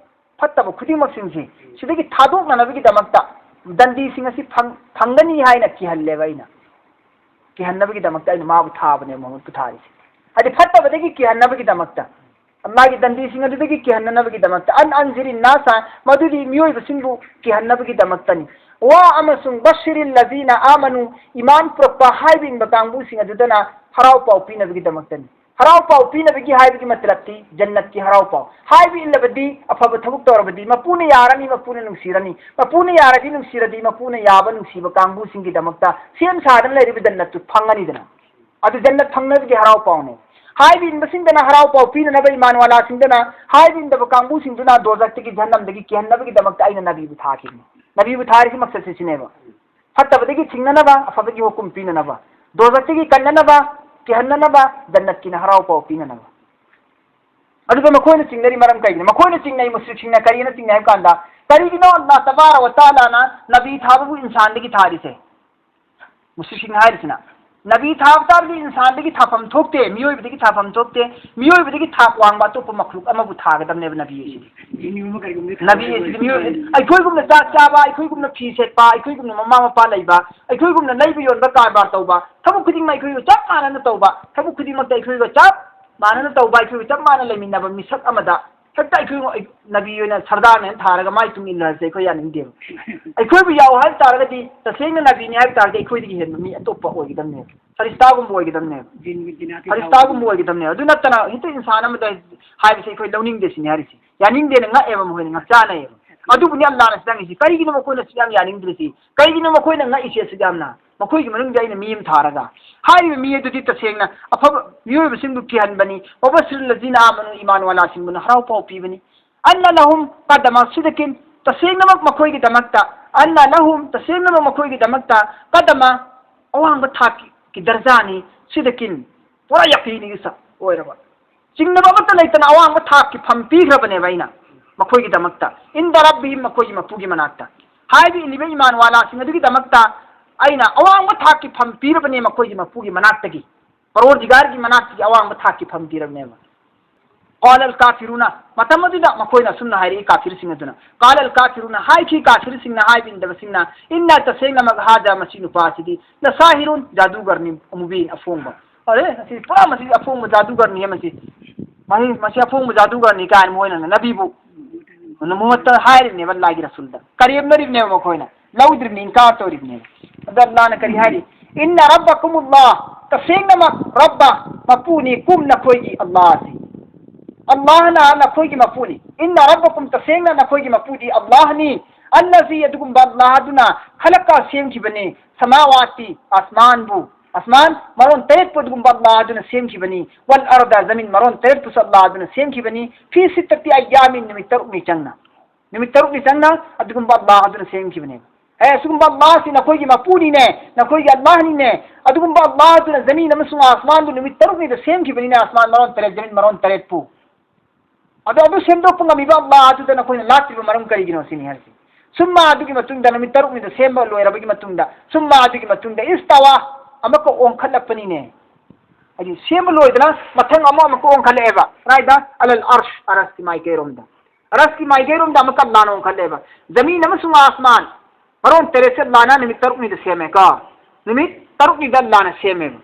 ꯐꯠꯇꯕ ꯈꯨꯗꯤꯡꯃꯛꯁꯤꯡꯁꯤ ꯁꯤꯗꯒꯤ ꯊꯥꯗꯣꯛꯅꯅꯕꯒꯤꯗꯃꯛꯇ ꯗꯟꯗꯤꯁꯤꯡ ꯑꯁꯤ ꯐꯪ-, ꯐꯪꯒꯅꯤ ꯍꯥꯏꯅ ꯀꯤꯍꯜꯂꯦꯕ ꯑꯩꯅ꯫ ꯀꯤꯍꯟꯅꯕꯒꯤꯗꯃꯛꯇ ꯑꯩꯅ ꯃꯥꯕꯨ ꯊꯥꯕꯅꯦ, ꯃꯨꯍꯝꯃꯗꯄꯨ ꯊꯥꯔꯤꯁꯦ꯫ ꯍꯥꯏꯗꯤ ꯐꯠꯇꯕꯗꯒꯤ ꯀꯤꯍꯟꯅꯕꯒꯤꯗꯃꯛꯇ, ꯑꯜꯂꯥꯍꯒꯤ ꯗꯟꯗꯤꯁꯤꯡ ꯑꯗꯨꯗꯒꯤ ꯀꯤꯍꯟꯅꯅꯕꯒꯤꯗꯃꯛꯇ꯫ ꯑꯟ ꯑꯟꯖꯤꯔꯤꯟ ꯅꯥꯁ, ꯃꯗꯨꯗꯤ ꯃꯤꯑꯣꯏꯕꯁꯤꯡꯕꯨ ꯀꯤꯍꯟꯅꯕꯒꯤꯗꯃꯛꯇꯅꯤ꯫ ꯋꯥ ꯑꯃꯁꯨꯡ ꯕꯁꯤꯔꯤꯜ ꯂꯖꯤꯅ ꯑꯥꯃꯅꯨ, ꯏꯃꯥꯟ ꯄꯨꯔꯛꯄ ꯍꯥꯏꯕ ꯏꯟꯕ ꯀꯥꯡꯕꯨꯁꯤꯡ ꯑꯗꯨꯗꯅ ꯍꯔꯥꯎ ꯄꯥꯎ ꯄꯤꯅꯕꯒꯤꯗꯃꯛꯇꯅꯤ꯫ ꯍꯔꯥꯎ ꯄꯥꯎ ꯄꯤꯅꯕꯒꯤ ꯍꯥꯏꯕꯒꯤ ꯃꯇꯂꯕꯇꯤ ꯖꯟꯅꯠꯀꯤ ꯍꯔꯥꯎ ꯄꯥꯎ꯫ ꯍꯥꯏꯕ ꯏꯜꯂꯕꯗꯤ, ꯑꯐꯕ ꯊꯕꯛ ꯇꯧꯔꯕꯗꯤ ꯃꯄꯨꯅ ꯌꯥꯔꯅꯤ, ꯃꯄꯨꯅ ꯅꯨꯡꯁꯤꯔꯅꯤ꯫ ꯃꯄꯨꯅ ꯌꯥꯔꯗꯤ, ꯅꯨꯡꯁꯤꯔꯗꯤ ꯃꯄꯨꯅ ꯌꯥꯕ ꯅꯨꯡꯁꯤꯕ ꯀꯥꯡꯕꯨꯁꯤꯡꯒꯤꯗꯃꯛꯇ ꯁꯦꯝ ꯁꯥꯗꯅ ꯂꯩꯔꯤꯕ ꯖꯟꯅꯠꯇꯨ ꯐꯪꯉꯅꯤꯗꯅ꯫ ꯑꯗꯨ ꯖꯟꯅꯠ ꯐꯪꯅꯕꯒꯤ ꯍꯔꯥꯎ ꯄꯥꯎꯅꯦ꯫ ꯍꯥꯏꯕ ꯏꯟꯕꯁꯤꯡꯗꯅ ꯍꯔꯥꯎ ꯄꯥꯎ ꯄꯤꯅꯅꯕ, ꯏꯃꯥꯟꯋꯥꯂꯥꯁꯤꯡꯗꯅ ꯍꯥꯏꯕ ꯏꯟꯗꯕ ꯀꯥꯡꯕꯨꯁꯤꯡꯗꯨꯅ ꯗꯣꯖꯈꯇꯒꯤ, ꯖꯍꯟꯅꯝꯗꯒꯤ ꯀꯤꯍꯟꯅꯕꯒꯤꯗꯃꯛꯇ ꯑꯩꯅ ꯅꯕꯤꯕꯨ ꯊꯥꯈꯤꯕꯅꯤ꯫ ꯅꯕꯤꯕꯨ ꯊꯥꯔꯤꯁꯤ ꯃꯛꯁꯠꯁꯤ ꯁꯤꯅꯦꯕ꯫ ꯐꯠꯇꯕꯗꯒꯤ ꯊꯤꯡꯅꯅꯕ, ꯑꯐꯕꯒꯤ ꯍꯨꯀꯨꯝ ꯄꯤꯅꯅꯕ, ꯗꯣꯖꯈꯇꯒꯤ ꯀꯟꯅꯅꯕ, ꯀꯤꯍꯟꯅꯅꯕ, ꯖꯟꯅꯠꯀꯤꯅ ꯍꯔꯥꯎ ꯄꯥꯎ ꯄꯤꯅꯅꯕ꯫ ꯑꯗꯨꯗ ꯃꯈꯣꯏꯅ ꯆꯤꯡꯅꯔꯤ ꯃꯔꯝ ꯀꯩꯒꯤꯅꯣ? ꯃꯈꯣꯏꯅ ꯆꯤꯡꯅꯩ, ꯃꯨꯁ꯭ꯔꯤꯛꯁꯤꯡꯅ ꯀꯔꯤꯅ ꯆꯤꯡꯅꯩ ꯍꯥꯏꯕ ꯀꯥꯟꯗ, ꯀꯔꯤꯒꯤꯅꯣ ꯑꯜꯂꯥꯍ ꯇꯕꯥꯔꯛ ꯋ ꯇꯥꯂꯥꯅ ꯅꯕꯤ ꯊꯥꯕꯕꯨ ꯏꯟꯁꯥꯟꯗꯒꯤ ꯊꯥꯔꯤꯁꯦ? ꯃꯨꯁ꯭ꯔꯤꯛꯁꯤꯡꯅ ꯍꯥꯏꯔꯤꯁꯤꯅ, ꯅꯕꯤ ꯊꯥꯕ ꯇꯥꯔꯗꯤ ꯏꯟꯁꯥꯟꯗꯒꯤ ꯊꯥꯐꯝ ꯊꯣꯛꯇꯦ, ꯃꯤꯑꯣꯏꯕꯗꯒꯤ ꯊꯥꯐꯝ ꯊꯣꯛꯇꯦ꯫ ꯃꯤꯑꯣꯏꯕꯗꯒꯤ ꯊꯥꯛ ꯋꯥꯡꯕ ꯑꯇꯣꯞꯄ ꯃꯈꯂꯨꯛ ꯑꯃꯕꯨ ꯊꯥꯒꯗꯕꯅꯦꯕ ꯅꯕꯤ ꯑꯁꯤꯗꯤ꯫ ꯅꯕꯤ ꯑꯁꯤꯗꯤ ꯃꯤꯑꯣꯏꯕ, ꯑꯩꯈꯣꯏꯒꯨꯝꯅ ꯆꯥꯛ ꯆꯥꯕ, ꯑꯩꯈꯣꯏꯒꯨꯝꯅ ꯐꯤ ꯁꯦꯠꯄ, ꯑꯩꯈꯣꯏꯒꯨꯝꯅ ꯃꯃꯥ ꯃꯄꯥ ꯂꯩꯕ, ꯑꯩꯈꯣꯏꯒꯨꯝꯅ ꯂꯩꯕ ꯌꯣꯟꯕ ꯀꯔꯕꯥꯔ ꯇꯧꯕ, ꯊꯕꯛ ꯈꯨꯗꯤꯡꯃꯛ ꯑꯩꯈꯣꯏꯒ ꯆꯞ ꯃꯥꯟꯅꯅ ꯇꯧꯕ, ꯊꯕꯛ ꯈꯨꯗꯤꯡꯃꯛꯇ ꯑꯩꯈꯣꯏꯒ ꯆꯞ ꯃꯥꯟꯅꯅ ꯇꯧꯕ, ꯑꯩꯈꯣꯏꯒ ꯆꯞ ꯃꯥꯟꯅ ꯂꯩꯃꯤꯟꯅꯕ ꯃꯤꯁꯛ ꯑꯃꯗ ꯍꯦꯛꯇ ꯑꯩꯈꯣꯏ ꯅꯕꯤ ꯑꯣꯏꯅ ꯁꯔꯗꯥꯔꯅꯦꯅ ꯊꯥꯔꯒ ꯃꯥꯏ ꯇꯨꯡ ꯏꯟꯅꯔꯁꯦ ꯑꯩꯈꯣꯏ ꯌꯥꯅꯤꯡꯗꯦꯕ꯫ ꯑꯩꯈꯣꯏꯕꯨ ꯌꯥꯎ ꯍꯥꯏꯕ ꯇꯥꯔꯒꯗꯤ, ꯇꯁꯦꯡꯅ ꯅꯕꯤꯅꯤ ꯍꯥꯏꯕ ꯇꯥꯔꯒꯗꯤ ꯑꯩꯈꯣꯏꯗꯒꯤ ꯍꯦꯟꯕ ꯃꯤ ꯑꯇꯣꯞꯄ ꯑꯣꯏꯒꯗꯕꯅꯦꯕ꯫ ꯐꯔꯤꯁꯇꯥꯒꯨꯝꯕ ꯑꯣꯏꯒꯗꯕꯅꯦꯕ꯫ ꯐꯔꯤꯁꯇꯥꯒꯨꯝꯕ ꯑꯣꯏꯒꯗꯕꯅꯦꯕ꯫ ꯑꯗꯨ ꯅꯠꯇꯅ ꯍꯦꯛꯇ ꯏꯟꯁꯥꯟ ꯑꯃꯗ ꯍꯥꯏꯕꯁꯦ ꯑꯩꯈꯣꯏ ꯂꯧꯅꯤꯡꯗꯦ ꯁꯤꯅꯤ ꯍꯥꯏꯔꯤꯁꯦ꯫ ꯌꯥꯅꯤꯡꯗꯦꯅ ꯉꯛꯑꯦꯕ ꯃꯈꯣꯏꯅ, ꯉꯛꯆꯥꯅꯩꯌꯦꯕ꯫ ꯑꯗꯨꯕꯨꯅꯤ ꯑꯜꯂꯥꯅ ꯆꯪꯉꯤꯁꯤ꯫ ꯀꯔꯤꯒꯤꯅꯣ ꯃꯈꯣꯏꯅ ꯑꯁꯨꯛ ꯌꯥꯝ ꯌꯥꯅꯤꯡꯗ꯭ꯔꯤꯁꯤ? ꯀꯔꯤꯒꯤꯅꯣ ꯃꯈꯣꯏꯅ ꯉꯛꯏꯁꯤ ꯑꯁꯨꯛ ꯌꯥꯝꯅ? ꯃꯈꯣꯏꯒꯤ ꯃꯅꯨꯡꯗ ꯑꯩꯅ ꯃꯤ ꯑꯃ ꯊꯥꯔꯒ, ꯍꯥꯏꯔꯤꯕ ꯃꯤ ꯑꯗꯨꯗꯤ ꯇꯁꯦꯡꯅ ꯑꯐꯕ ꯃꯤꯑꯣꯏꯕꯁꯤꯡꯕꯨ ꯀꯤꯍꯟꯕꯅꯤ꯫ "ꯋꯕꯁꯤꯔ ꯂꯖꯤꯅ ꯑꯥꯃꯅꯨ", ꯏꯃꯥꯟ ꯋꯥꯂꯥꯁꯤꯡꯕꯨꯅ ꯍꯔꯥꯎ ꯄꯥꯎ ꯄꯤꯕꯅꯤ꯫ "ꯑꯟꯅ ꯂꯍꯨꯝ ꯀꯗꯃ ꯁꯤꯗꯀꯤꯟ", ꯇꯁꯦꯡꯅꯃꯛ ꯃꯈꯣꯏꯒꯤꯗꯃꯛꯇ, "ꯑꯟꯅ ꯂꯍꯨꯝ", ꯇꯁꯦꯡꯅꯃꯛ ꯃꯈꯣꯏꯒꯤꯗꯃꯛꯇ, "ꯀꯗꯃ", ꯑꯋꯥꯡꯕ ꯊꯥꯛꯀꯤ ꯗꯔꯖꯥꯅꯤ, "ꯁꯤꯗꯀꯤꯟ", ꯄꯨꯔꯥ ꯌꯥꯄꯤꯅꯤꯒꯤ ꯁꯛ ꯑꯣꯏꯔꯕ꯫ ꯆꯤꯡꯅꯕ ꯑꯃꯠꯇ ꯂꯩꯇꯅ ꯑꯋꯥꯡꯕ ꯊꯥꯛꯀꯤ ꯐꯝ ꯄꯤꯈ꯭ꯔꯕꯅꯦꯕ ꯑꯩꯅ ꯃꯈꯣꯏꯒꯤꯗꯃꯛꯇ꯫ "ꯏꯟꯗ ꯔꯕꯤꯍꯤꯝ", ꯃꯈꯣꯏꯒꯤ ꯃꯄꯨꯒꯤ ꯃꯅꯥꯛꯇ꯫ ꯍꯥꯏꯔꯤꯕ ꯏꯜꯂꯤꯕ ꯏꯃꯥꯟ ꯋꯥꯂꯥꯁꯤꯡ ꯑꯗꯨꯒꯤꯗꯃꯛꯇ ꯑꯩꯅ ꯑꯋꯥꯡꯕ ꯊꯥꯛꯀꯤ ꯐꯝ ꯄꯤꯔꯕꯅꯦ ꯃꯈꯣꯏꯒꯤ ꯃꯄꯨꯒꯤ ꯃꯅꯥꯛꯇꯒꯤ꯫ ꯄꯔꯣꯔꯗꯤꯒꯥꯔꯒꯤ ꯃꯅꯥꯛꯇꯒꯤ ꯑꯋꯥꯡꯕ ꯊꯥꯛꯀꯤ ꯐꯝ ꯄꯤꯔꯕꯅꯦꯕ꯫ ꯀꯥꯂ ꯑꯜ ꯀꯥꯐꯤꯔꯨꯅ, ꯃꯇꯝ ꯑꯗꯨꯗ ꯃꯈꯣꯏꯅ ꯑꯁꯨꯝꯅ ꯍꯥꯏꯔꯛꯏ, ꯀꯥꯐꯤꯔꯁꯤꯡ ꯑꯗꯨꯅ, ꯀꯥꯂ ꯑꯜ ꯀꯥꯐꯤꯔꯨꯅ, ꯍꯥꯏꯈꯤ ꯀꯥꯐꯤꯔꯁꯤꯡꯅ, ꯍꯥꯏꯕ ꯏꯟꯗꯕꯁꯤꯡꯅ, "ꯏꯟꯅ", ꯇꯁꯦꯡꯅꯃꯛ, "ꯍꯥꯖꯥ", ꯃꯁꯤ ꯅꯨꯄꯥ ꯑꯁꯤꯗꯤ, "ꯂꯁꯥꯍꯤꯔꯨꯟ", ꯖꯥꯗꯨꯒꯔꯅꯤ, "ꯃꯨꯕꯤꯟ", ꯑꯐꯣꯡꯕ꯫ "ꯑꯔꯦ, ꯃꯁꯤ ꯄꯨꯔꯥ, ꯃꯁꯤ ꯑꯐꯣꯡꯕ ꯖꯥꯗꯨꯒꯔꯅꯤ, ꯃꯁꯤ, ꯃꯁꯤ, ꯃꯁꯤ ꯑꯐꯣꯡꯕ ꯖꯥꯗꯨꯒꯔꯅꯤ" ꯀꯥꯏꯅ ꯃꯣꯏꯅ ꯅꯕꯤꯕꯨ, ꯃꯨꯍꯝꯃꯗꯇ ꯍꯥꯏꯔꯤꯕꯅꯦꯕ, ꯑꯜꯂꯥꯍꯒꯤ ꯔꯁꯨꯜꯗ ꯀꯔꯦꯝꯅꯔꯤꯕꯅꯦꯕ ꯃꯈꯣꯏꯅ꯫ ꯂꯧꯗ꯭ꯔꯤꯕꯅꯤ, ꯏꯟꯀꯥꯔ ꯇꯧꯔꯤꯕꯅꯦꯕ꯫ ꯑꯗꯣ ꯑꯜꯂꯥꯍꯅ ꯀꯔꯤ ꯍꯥꯏꯔꯤ? "ꯏꯟꯅ ꯔꯕꯀꯨꯃꯨꯜꯂꯥꯍ", ꯇꯁꯦꯡꯅꯃꯛ ꯔꯕ, ꯃꯄꯨꯅꯤ, "ꯀꯨꯝ", ꯅꯈꯣꯏꯒꯤ ꯑꯜꯂꯥꯍꯁꯤ꯫ ꯑꯜꯂꯥꯍꯅ ꯅꯈꯣꯏꯒꯤ ꯃꯄꯨꯅꯤ꯫ "ꯏꯟꯅ ꯔꯕꯀꯨꯝ", ꯇꯁꯦꯡꯅ ꯅꯈꯣꯏꯒꯤ ꯃꯄꯨꯗꯤ ꯑꯜꯂꯥꯍꯅꯤ꯫ "ꯑꯜꯂꯖꯤ", ꯑꯗꯨꯒꯨꯝꯕ ꯑꯜꯂꯥꯍ ꯑꯗꯨꯅ, "ꯈꯂꯀ", ꯁꯦꯝꯈꯤꯕꯅꯤ, "ꯁꯃꯥꯋꯥꯇꯤ", ꯑꯁꯃꯥꯟꯕꯨ, ꯑꯁꯃꯥꯟ ꯃꯔꯣꯟ ꯇꯔꯦꯠꯄꯨ ꯑꯗꯨꯒꯨꯝꯕ ꯑꯜꯂꯥꯍ ꯑꯗꯨꯅ ꯁꯦꯝꯈꯤꯕꯅꯤ꯫ "ꯋꯜ ꯑꯔꯗ", ꯖꯃꯤꯟ ꯃꯔꯣꯟ ꯇꯔꯦꯠꯄꯨꯁꯨ ꯑꯜꯂꯥꯍ ꯑꯗꯨꯅ ꯁꯦꯝꯈꯤꯕꯅꯤ꯫ "ꯐꯤ ꯁꯤꯠꯇꯇꯤ ꯑꯌꯥꯃꯤꯟ", ꯅꯨꯃꯤꯠ ꯇꯔꯨꯛꯅꯤ ꯆꯪꯅ꯫ ꯅꯨꯃꯤꯠ ꯇꯔꯨꯛꯅꯤ ꯆꯪꯅ ꯑꯗꯨꯒꯨꯝꯕ ꯑꯜꯂꯥꯍ ꯑꯗꯨꯅ ꯁꯦꯝꯈꯤꯕꯅꯦꯕ꯫ ꯑꯦ, ꯑꯁꯤꯒꯨꯝꯕ ꯑꯜꯂꯥꯍꯁꯤ ꯅꯈꯣꯏꯒꯤ ꯃꯄꯨꯅꯤꯅꯦ, ꯅꯈꯣꯏꯒꯤ ꯑꯜꯂꯥꯍꯅꯤꯅꯦ꯫ ꯑꯗꯨꯒꯨꯝꯕ ꯑꯜꯂꯥꯍ ꯑꯗꯨꯅ ꯖꯃꯤꯟ ꯑꯃꯁꯨꯡ ꯑꯁꯃꯥꯟꯕꯨ ꯅꯨꯃꯤꯠ ꯇꯔꯨꯛꯅꯤꯗ ꯁꯦꯝꯈꯤꯕꯅꯤꯅꯦ, ꯑꯁꯃꯥꯟ ꯃꯔꯣꯟ ꯇꯔꯦꯠ, ꯖꯃꯤꯟ ꯃꯔꯣꯟ ꯇꯔꯦꯠꯄꯨ꯫ ꯑꯗꯣ ꯑꯗꯨ ꯁꯦꯝꯗꯣꯛꯄ ꯉꯝꯃꯤꯕ ꯑꯜꯂꯥꯍ ꯑꯗꯨꯗ ꯅꯈꯣꯏꯅ ꯂꯥꯠꯇ꯭ꯔꯤꯕ ꯃꯔꯝ ꯀꯔꯤꯒꯤꯅꯣ ꯁꯤꯅꯤ ꯍꯥꯏꯔꯤꯁꯤ꯫ ꯁꯨꯝꯃ ꯑꯗꯨꯒꯤ ꯃꯇꯨꯡꯗ, ꯅꯨꯃꯤꯠ ꯇꯔꯨꯛꯅꯤꯗ ꯁꯦꯝꯕ ꯂꯣꯏꯔꯕꯒꯤ ꯃꯇꯨꯡꯗ, ꯁꯨꯝꯃ ꯑꯗꯨꯒꯤ ꯃꯇꯨꯡꯗ, ꯏꯁꯇꯋꯥ, ꯑꯃꯨꯛꯀ ꯑꯣꯟꯈꯠꯂꯛꯄꯅꯤꯅꯦ꯫ ꯍꯥꯏꯗꯤ ꯁꯦꯝꯕ ꯂꯣꯏꯗꯅ ꯃꯊꯪ ꯑꯃ ꯑꯃꯨꯛꯀ ꯑꯣꯟꯈꯠꯂꯛꯑꯦꯕ꯫ ꯀꯗꯥꯏꯗ? ꯑꯂꯜ ꯑꯔꯁ, ꯑꯔꯁꯀꯤ ꯃꯥꯏꯀꯩꯔꯣꯝꯗ꯫ ꯑꯔꯁꯀꯤ ꯃꯥꯏꯀꯩꯔꯣꯝꯗ ꯑꯃꯨꯛꯀ ꯑꯜꯂꯥꯅ ꯑꯣꯟꯈꯠꯂꯦꯕ꯫ ꯖꯃꯤꯟ ꯑꯃꯁꯨꯡ ꯑꯥꯁꯃꯥꯟ, ꯃꯔꯣꯟ ꯇꯔꯦꯠꯁꯦ ꯑꯜꯂꯥꯅ ꯅꯨꯃꯤꯠ ꯇꯔꯨꯛꯅꯤꯗ ꯁꯦꯝꯃꯦ ꯀꯣ꯫ ꯅꯨꯃꯤꯠ ꯇꯔꯨꯛꯅꯤꯗ ꯑꯜꯂꯥꯅ ꯁꯦꯝꯃꯦꯕ꯫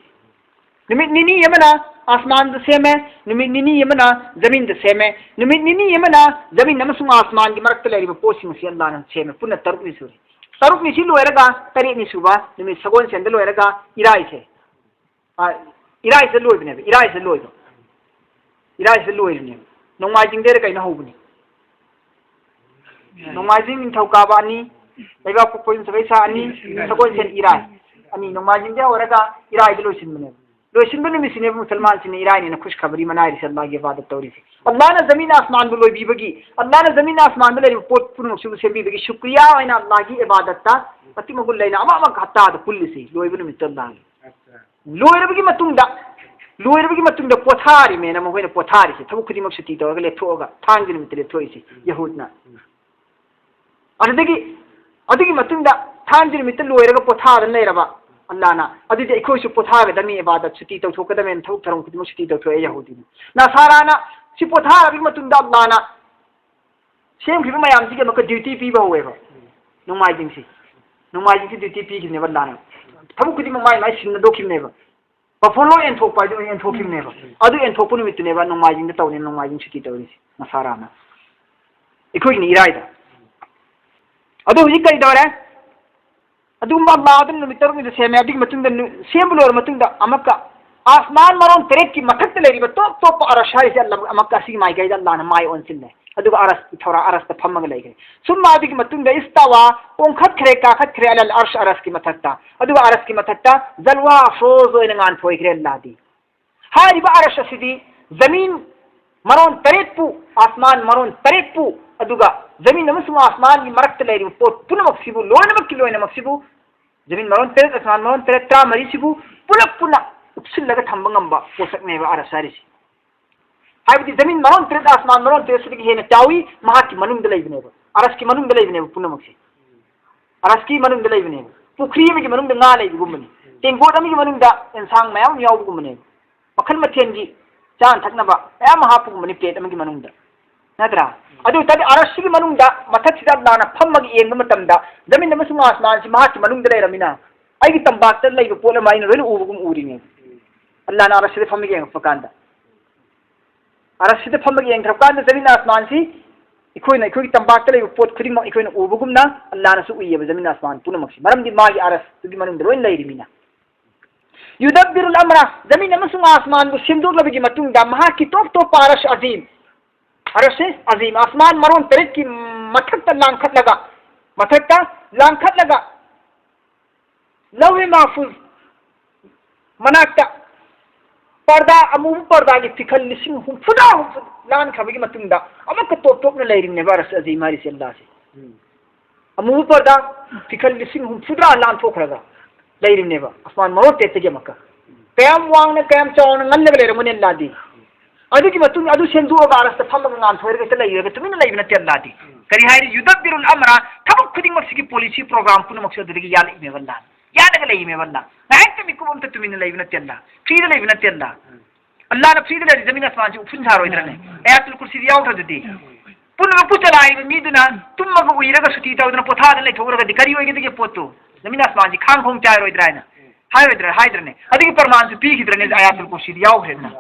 ꯅꯨꯃꯤꯠ ꯅꯤꯅꯤ ꯑꯃꯅ ꯑꯥꯁꯃꯥꯟꯗ ꯁꯦꯝꯃꯦ, ꯅꯨꯃꯤꯠ ꯅꯤꯅꯤ ꯑꯃꯅ ꯖꯃꯤꯟꯗ ꯁꯦꯝꯃꯦ, ꯅꯨꯃꯤꯠ ꯅꯤꯅꯤ ꯑꯃꯅ ꯖꯃꯤꯟ ꯑꯃꯁꯨꯡ ꯑꯥꯁꯃꯥꯟꯒꯤ ꯃꯔꯛꯇ ꯂꯩꯔꯤꯕ ꯄꯣꯠꯁꯤꯡ ꯑꯁꯤ ꯑꯜꯂꯥꯅ ꯁꯦꯝꯃꯦ꯫ ꯄꯨꯟꯅ ꯇꯔꯨꯛꯅꯤ ꯁꯨꯔꯦ꯫ ꯇꯔꯨꯛꯅꯤ ꯁꯤ ꯂꯣꯏꯔꯒ ꯇꯔꯦꯠꯅꯤ ꯁꯨꯕ ꯅꯨꯃꯤꯠ ꯁꯒꯣꯜꯁꯦꯟꯗ ꯂꯣꯏꯔꯒ ꯏꯔꯥꯏꯁꯦ, ꯑ, ꯏꯔꯥꯏꯁꯦ ꯂꯣꯏꯕꯅꯦꯕ, ꯏꯔꯥꯏꯁꯦ ꯂꯣꯏꯕ, ꯏꯔꯥꯏꯁꯦ ꯂꯣꯏꯕꯅꯦꯕ꯫ ꯅꯣꯡꯃꯥꯏꯖꯤꯡꯗꯩꯔ ꯀꯩꯅꯣ ꯍꯧꯕꯅꯤ꯫ ꯅꯣꯡꯃꯥꯏꯖꯤꯡ, ꯅꯤꯡꯊꯧꯀꯥꯕ ꯑꯅꯤ, ꯂꯩꯕꯥꯛꯄꯣꯛꯄ ꯌꯨꯝꯁꯀꯩꯁ ꯑꯅꯤ, ꯁꯒꯣꯜꯁꯦꯟ ꯏꯔꯥꯏ ꯑꯅꯤ, ꯅꯣꯡꯃꯥꯏꯖꯤꯡꯗꯒꯤ ꯍꯧꯔꯒ ꯏꯔꯥꯏꯗ ꯂꯣꯏꯁꯤꯟꯕꯅꯦꯕ꯫ ꯂꯣꯏꯁꯤꯟꯕ ꯅꯨꯃꯤꯠꯁꯤꯅꯦꯕ ꯃꯨꯁꯜꯃꯥꯟꯁꯤꯡꯅ ꯏꯔꯥꯏꯅꯦꯅ ꯈꯨꯁ ꯈꯕꯔꯤ ꯃꯅꯥꯏꯔꯤꯁꯦ, ꯑꯜꯂꯥꯍꯒꯤ ꯏꯕꯥꯗꯠ ꯇꯧꯔꯤꯁꯦ꯫ ꯑꯜꯂꯥꯍꯅ ꯖꯃꯤꯟ ꯑꯥꯁꯃꯥꯟꯕꯨ ꯂꯣꯏꯕꯤꯕꯒꯤ, ꯑꯜꯂꯥꯍꯅ ꯖꯃꯤꯟ ꯑꯥꯁꯃꯥꯟꯗ ꯂꯩꯔꯤꯕ ꯄꯣꯠ ꯄꯨꯝꯅꯃꯛꯁꯤꯕꯨ ꯁꯦꯝꯕꯤꯕꯒꯤ ꯁꯨꯀ꯭ꯔꯤꯌꯥ ꯑꯣꯏꯅ ꯑꯜꯂꯥꯍꯒꯤ ꯏꯕꯥꯗꯠꯇ ꯃꯇꯤꯛ ꯃꯒꯨꯟ ꯂꯩꯅ ꯑꯃ ꯑꯃ ꯍꯞꯇꯥꯗ ꯄꯨꯜꯂꯤꯁꯤ ꯂꯣꯏꯕ ꯅꯨꯃꯤꯠꯇ ꯑꯜꯂꯥꯍꯒꯤ꯫ ꯂꯣꯏꯔꯕꯒꯤ ꯃꯇꯨꯡꯗ, ꯂꯣꯏꯔꯕꯒꯤ ꯃꯇꯨꯡꯗ ꯄꯣꯊꯥꯔꯤꯃꯦꯅ ꯃꯈꯣꯏꯅ ꯄꯣꯊꯥꯔꯤꯁꯦ, ꯊꯕꯛ ꯈꯨꯗꯤꯡꯃꯛ ꯁꯨꯇꯤ ꯇꯧꯔꯒ ꯂꯦꯞꯊꯣꯛꯑꯒ, ꯊꯥꯡꯖ ꯅꯨꯃꯤꯠꯇ ꯂꯦꯞꯊꯣꯛꯏꯁꯦ ꯌꯍꯨꯗꯅ꯫ ꯑꯗꯨꯗꯒꯤ, ꯑꯗꯨꯒꯤ ꯃꯇꯨꯡꯗ ꯊꯥꯡꯖ ꯅꯨꯃꯤꯠꯇ ꯂꯣꯏꯔꯒ ꯄꯣꯊꯥꯗꯅ ꯂꯩꯔꯕ ꯑꯜꯂꯥꯅ, ꯑꯗꯨꯗꯤ ꯑꯩꯈꯣꯏꯁꯨ ꯄꯣꯊꯥꯒꯗꯕꯅꯤ, ꯏꯕꯥꯗꯠ ꯁꯨꯇꯤ ꯇꯧꯊꯣꯛꯀꯗꯕꯅꯤ, ꯊꯕꯛ ꯊꯧꯔꯝ ꯈꯨꯗꯤꯡꯃꯛ ꯁꯨꯇꯤ ꯇꯧꯊꯣꯛꯑꯦ ꯌꯍꯨꯗꯤꯅ꯫ ꯅꯁꯥꯔꯥꯅ ꯁꯤ ꯄꯣꯊꯥꯔꯕꯒꯤ ꯃꯇꯨꯡꯗ ꯑꯜꯂꯥꯅ ꯁꯦꯝꯈ꯭ꯔꯤꯕ ꯃꯌꯥꯝꯁꯤꯒꯤ ꯑꯃꯨꯛꯀ ꯗ꯭ꯌꯨꯇꯤ ꯄꯤꯕ ꯍꯧꯋꯦꯕ꯫ ꯅꯣꯡꯃꯥꯏꯖꯤꯡꯁꯤ, ꯅꯣꯡꯃꯥꯏꯖꯤꯡꯁꯤ ꯗ꯭ꯌꯨꯇꯤ ꯄꯤꯈꯤꯕꯅꯦꯕ ꯑꯜꯂꯥꯅ꯫ ꯊꯕꯛ ꯈꯨꯗꯤꯡꯃꯛ ꯃꯥꯏ ꯃꯥꯏ ꯁꯤꯟꯅꯗꯣꯛꯈꯤꯕꯅꯦꯕ꯫ ꯄꯥꯐꯣꯔ ꯂꯣꯏ ꯑꯦꯟꯊꯣꯛꯄ ꯍꯥꯏꯗꯨ ꯑꯦꯟꯊꯣꯛꯈꯤꯕꯅꯦꯕ꯫ ꯑꯗꯨ ꯑꯦꯟꯊꯣꯛꯄ ꯅꯨꯃꯤꯠꯇꯨꯅꯦꯕ ꯅꯣꯡꯃꯥꯏꯖꯤꯡꯗ ꯇꯧꯅꯤ, ꯅꯣꯡꯃꯥꯏꯖꯤꯡ ꯁꯨꯇꯤ ꯇꯧꯔꯤꯁꯤ ꯅꯁꯥꯔꯥꯅ꯫ ꯑꯩꯈꯣꯏꯒꯤꯅ ꯏꯔꯥꯏꯗ꯫ ꯑꯗꯨ ꯍꯧꯖꯤꯛ ꯀꯔꯤ ꯇꯧꯔꯦ? ꯑꯗꯨꯒꯨꯝꯕ ꯑꯜꯂꯥ ꯑꯗꯨꯝ ꯅꯨꯃꯤꯠ ꯇꯔꯨꯛꯅꯤꯗ ꯁꯦꯝꯃꯦ꯫ ꯑꯗꯨꯒꯤ ꯃꯇꯨꯡꯗ ꯅꯨ-, ꯁꯦꯝꯕ ꯂꯣꯏꯔ ꯃꯇꯨꯡꯗ ꯑꯃꯨꯛꯀ ꯑꯥꯁꯃꯥꯟ ꯃꯔꯣꯟ ꯇꯔꯦꯠꯀꯤ ꯃꯊꯛꯇ ꯂꯩꯔꯤꯕ ꯇꯣꯞ ꯇꯣꯞꯄ ꯑꯔꯁ ꯍꯥꯏꯔꯤꯁꯦ ꯑꯜꯂꯥ ꯑꯃꯨꯛꯀ ꯑꯁꯤꯒꯤ ꯃꯥꯏꯀꯩꯗ ꯑꯜꯂꯥꯅ ꯃꯥꯏ ꯑꯣꯟꯁꯤꯜꯂꯦ꯫ ꯑꯗꯨꯒ ꯑꯔꯁꯀꯤ ꯊꯧꯔꯥ ꯑꯔꯁꯇ ꯐꯝꯃꯒ ꯂꯩꯈ꯭ꯔꯦ꯫ ꯁꯨꯝ ꯑꯗꯨꯒꯤ ꯃꯇꯨꯡꯗ ꯏꯁꯇꯥꯋꯥ, ꯑꯣꯟꯈꯠꯈ꯭ꯔꯦ, ꯀꯥꯈꯠꯈ꯭ꯔꯦ, ꯑꯂꯜ ꯑꯔꯁ, ꯑꯔꯁꯀꯤ ꯃꯊꯛꯇ꯫ ꯑꯗꯨꯒ ꯑꯔꯁꯀꯤ ꯃꯊꯛꯇ ꯖꯜꯋꯥ ꯑꯐ꯭ꯔꯣꯖ ꯑꯣꯏꯅ ꯉꯥꯟꯊꯣꯏꯈ꯭ꯔꯦ ꯑꯜꯂꯥꯗꯤ꯫ ꯍꯥꯏꯔꯤꯕ ꯑꯔꯁ ꯑꯁꯤꯗꯤ ꯖꯃꯤꯟ ꯃꯔꯣꯟ ꯇꯔꯦꯠꯄꯨ, ꯑꯥꯁꯃꯥꯟ ꯃꯔꯣꯟ ꯇꯔꯦꯠꯄꯨ, ꯑꯗꯨꯒ ꯖꯃꯤꯟ ꯑꯃꯁꯨꯡ ꯑꯥꯁꯃꯥꯟꯒꯤ ꯃꯔꯛꯇ ꯂꯩꯔꯤꯕ ꯄꯣꯠ ꯄꯨꯝꯅꯃꯛꯁꯤꯕꯨ, ꯂꯣꯏꯅꯃꯛꯀꯤ ꯂꯣꯏꯅꯃꯛꯁꯤꯕꯨ, ꯖꯃꯤꯟ ꯃꯔꯣꯟ ꯇꯔꯦꯠ, ꯑꯥꯁꯃꯥꯟ ꯃꯔꯣꯟ ꯇꯔꯦꯠ, ꯇꯔꯥꯃꯔꯤꯁꯤꯕꯨ ꯄꯨꯂꯞ ꯄꯨꯟꯅ ꯎꯞꯁꯤꯜꯂꯒ ꯊꯝꯕ ꯉꯝꯕ ꯄꯣꯠꯁꯛꯅꯦꯕ ꯑꯔꯁ ꯍꯥꯏꯔꯤꯁꯤ꯫ ꯍꯥꯏꯕꯗꯤ ꯖꯃꯤꯟ ꯃꯔꯣꯟ ꯇꯔꯦꯠ, ꯑꯥꯁꯃꯥꯟ ꯃꯔꯣꯟ ꯇꯔꯦꯠꯁꯤꯗꯒꯤ ꯍꯦꯟꯅ ꯆꯥꯎꯏ, ꯃꯍꯥꯛꯀꯤ ꯃꯅꯨꯡꯗ ꯂꯩꯕꯅꯦꯕ, ꯑꯔꯁꯀꯤ ꯃꯅꯨꯡꯗ ꯂꯩꯕꯅꯦꯕ ꯄꯨꯝꯅꯃꯛꯁꯦ꯫ ꯑꯔꯁꯀꯤ ꯃꯅꯨꯡꯗ ꯂꯩꯕꯅꯦꯕ꯫ ꯄꯨꯈ꯭ꯔꯤ ꯑꯃꯒꯤ ꯃꯅꯨꯡꯗ ꯉꯥ ꯂꯩꯕꯒꯨꯝꯕꯅꯤ꯫ ꯇꯦꯡꯀꯣꯠ ꯑꯃꯒꯤ ꯃꯅꯨꯡꯗ ꯑꯦꯟꯁꯥꯡ ꯃꯌꯥꯝ ꯑꯃ ꯌꯥꯎꯕꯒꯨꯝꯕꯅꯦꯕ꯫ ꯃꯈꯜ ꯃꯊꯦꯜꯒꯤ ꯆꯥꯅ ꯊꯛꯅꯕ ꯃꯌꯥꯝ ꯑꯃ ꯍꯥꯞꯄꯒꯨꯝꯕꯅꯤ ꯄ꯭ꯂꯦꯠ ꯑꯃꯒꯤ ꯃꯅꯨꯡꯗ, ꯅꯠꯇ꯭ꯔꯥ? ꯑꯗꯨ ꯑꯣꯏꯇꯥꯔꯗꯤ ꯑꯔꯁꯁꯤꯒꯤ ꯃꯅꯨꯡꯗ ꯃꯊꯛꯁꯤꯗ ꯑꯜꯂꯥꯅ ꯐꯝꯃꯒ ꯌꯦꯡꯕ ꯃꯇꯝꯗ ꯖꯃꯤꯟ ꯑꯃꯁꯨꯡ ꯑꯥꯁꯃꯥꯟꯁꯤ ꯃꯍꯥꯛꯀꯤ ꯃꯅꯨꯡꯗ ꯂꯩꯔꯝꯃꯤꯅ ꯑꯩꯒꯤ ꯇꯝꯄꯥꯛꯇ ꯂꯩꯕ ꯄꯣꯠ ꯑꯃ ꯑꯩꯅ ꯂꯣꯏꯅ ꯎꯕꯒꯨꯝ ꯎꯔꯤꯅꯦ꯫ ꯑꯜꯂꯥꯅ ꯑꯔꯁꯁꯤꯗ ꯐꯝꯃꯒ ꯌꯦꯡꯉꯛꯄ ꯀꯥꯟꯗ, ꯑꯔꯁꯁꯤꯗ ꯐꯝꯃꯒ ꯌꯦꯡꯊꯔꯛꯄ ꯀꯥꯟꯗ ꯖꯃꯤꯟ ꯑꯥꯁꯃꯥꯟꯁꯤ ꯑꯩꯈꯣꯏꯅ, ꯑꯩꯈꯣꯏꯒꯤ ꯇꯝꯄꯥꯛꯇ ꯂꯩꯕ ꯄꯣꯠ ꯈꯨꯗꯤꯡꯃꯛ ꯑꯩꯈꯣꯏꯅ ꯎꯕꯒꯨꯝꯅ ꯑꯜꯂꯥꯅꯁꯨ ꯎꯏꯌꯦꯕ ꯖꯃꯤꯟ ꯑꯥꯁꯃꯥꯟ ꯄꯨꯝꯅꯃꯛꯁꯤ꯫ ꯃꯔꯝꯗꯤ ꯃꯥꯒꯤ ꯑꯔꯁꯇꯨꯒꯤ ꯃꯅꯨꯡꯗ ꯂꯣꯏꯅ ꯂꯩꯔꯤꯃꯤꯅ꯫ ꯌꯨꯗꯕꯤꯔꯨꯜ ꯑꯃꯔ, ꯖꯃꯤꯟ ꯑꯃꯁꯨꯡ ꯑꯥꯁꯃꯥꯟꯕꯨ ꯁꯦꯝꯗꯣꯛꯂꯕꯒꯤ ꯃꯇꯨꯡꯗ ꯃꯍꯥꯛꯀꯤ ꯇꯣꯞ ꯇꯣꯞꯄ ꯑꯔꯁ ꯑꯖꯤꯝ, ꯑꯔꯁ ꯑꯖꯤꯝ, ꯑꯥꯁꯃꯥꯟ ꯃꯔꯣꯟ ꯇꯔꯦꯠꯀꯤ ꯃꯊꯛꯇ ꯂꯥꯡꯈꯠꯂꯒ, ꯃꯊꯛꯇ ꯂꯥꯡꯈꯠꯂꯒ ꯂꯧꯍꯦ ꯃꯥꯐꯨꯖ ꯃꯅꯥꯛꯇ ꯄꯔꯗꯥ, ꯑꯃꯨꯕ ꯄꯔꯗꯥꯒꯤ ꯐꯤꯈꯜ ꯂꯤꯁꯤꯡ ꯍꯨꯝꯐꯨꯇꯔꯥ ꯍꯨꯝꯐꯨ ꯂꯥꯟꯈ꯭ꯔꯕꯒꯤ ꯃꯇꯨꯡꯗ ꯑꯃꯨꯛꯀ ꯇꯣꯞ ꯇꯣꯞꯅ ꯂꯩꯔꯤꯕꯅꯦꯕ ꯑꯔꯁ ꯑꯖꯤꯝ ꯍꯥꯏꯔꯤꯁꯦ ꯑꯜꯂꯥꯁꯦ꯫ ꯑꯃꯨꯕ ꯄꯔꯗꯥ ꯐꯤꯈꯜ ꯂꯤꯁꯤꯡ ꯍꯨꯝꯐꯨꯇꯔꯥ ꯂꯥꯟꯊꯣꯛꯈ꯭ꯔꯒ ꯂꯩꯔꯤꯕꯅꯦꯕ ꯑꯁꯃꯥꯟ ꯃꯔꯣꯟ ꯇꯔꯦꯠꯇꯒꯤ ꯑꯃꯨꯛꯀ꯫ ꯀꯌꯥꯝ ꯋꯥꯡꯅ, ꯀꯌꯥꯝ ꯆꯥꯎꯅ ꯉꯜꯂꯒ ꯂꯩꯔꯝꯒꯅꯤ ꯑꯜꯂꯥꯗꯤ꯫ ꯑꯗꯨꯒꯤ ꯃꯇꯨꯡ ꯑꯗꯨ ꯁꯦꯝꯗꯣꯛꯑꯒ ꯑꯥꯔꯁꯇ ꯐꯝꯃꯒ ꯉꯥꯟꯊꯣꯏꯔꯒ ꯍꯦꯛꯇ ꯂꯩꯔꯒ ꯇꯨꯃꯤꯟꯅ ꯂꯩꯕ ꯅꯠꯇꯦ ꯑꯜꯂꯥꯗꯤ꯫ ꯀꯔꯤ ꯍꯥꯏꯔꯤ? ꯌꯨꯗꯕꯤꯔꯨꯜ ꯑꯃꯔ, ꯊꯕꯛ ꯈꯨꯗꯤꯡꯃꯛꯁꯤꯒꯤ ꯄꯣꯂꯤꯁꯤ ꯄ꯭ꯔꯣꯒ꯭ꯔꯥꯝ ꯄꯨꯝꯅꯃꯛꯁꯨ ꯑꯗꯨꯗꯒꯤ ꯌꯥꯜꯂꯛꯏꯅꯦꯕ ꯑꯜꯂꯥ꯫ ꯌꯥꯜꯂꯒ ꯂꯩꯔꯤꯅꯦꯕ ꯑꯜꯂꯥ꯫ ꯉꯥꯏꯍꯥꯛꯇ ꯃꯤꯀꯨꯞ ꯑꯝꯇ ꯇꯨꯃꯤꯟꯅ ꯂꯩꯕ ꯅꯠꯇꯦ ꯑꯜꯂꯥ꯫ ꯐ꯭ꯔꯤꯗ ꯂꯩꯕ ꯅꯠꯇꯦ ꯑꯜꯂꯥ꯫ ꯑꯜꯂꯥꯅ ꯐ꯭ꯔꯤꯗ ꯂꯩꯔꯗꯤ ꯖꯃꯤꯟ ꯑꯁꯃꯥꯟꯁꯤ ꯎꯐꯨꯟ ꯁꯥꯔꯣꯏꯗ꯭ꯔꯅꯦ? ꯑꯌꯥꯇꯨꯜ ꯀꯨꯔꯁꯤꯗꯤ ꯌꯥꯎꯗ꯭ꯔꯗꯨꯗꯤ꯫ ꯄꯨꯝꯅꯃꯛꯄꯨ ꯆꯂꯥꯏꯕ ꯃꯤꯗꯨꯅ ꯇꯨꯝꯃꯒ ꯎꯏꯔꯒ ꯁꯨꯇꯤ ꯇꯧꯗꯅ ꯄꯣꯊꯥꯗꯅ ꯂꯩꯊꯣꯛꯎꯔꯒꯗꯤ ꯀꯔꯤ ꯑꯣꯏꯒꯗꯒꯦ ꯄꯣꯠꯇꯨ? ꯖꯃꯤꯟ ꯑꯁꯃꯥꯟꯁꯤ ꯈꯥꯡ ꯈꯣꯡ ꯆꯥꯏꯔꯣꯏꯗ꯭ꯔꯥ ꯍꯥꯏꯅ ꯍꯥꯏꯔꯣꯏꯗ꯭ꯔꯥ? ꯍꯥꯏꯗ꯭ꯔꯅꯦ? ꯑꯗꯨꯒꯤ ꯄ꯭ꯔꯃꯥꯟꯁꯨ ꯄꯤꯈꯤꯗ꯭ꯔꯅꯦ ꯑꯌꯥꯇꯨꯜ ꯀꯨꯔꯁꯤꯗꯤ ꯌꯥꯎꯈ꯭ꯔꯦꯗꯅ?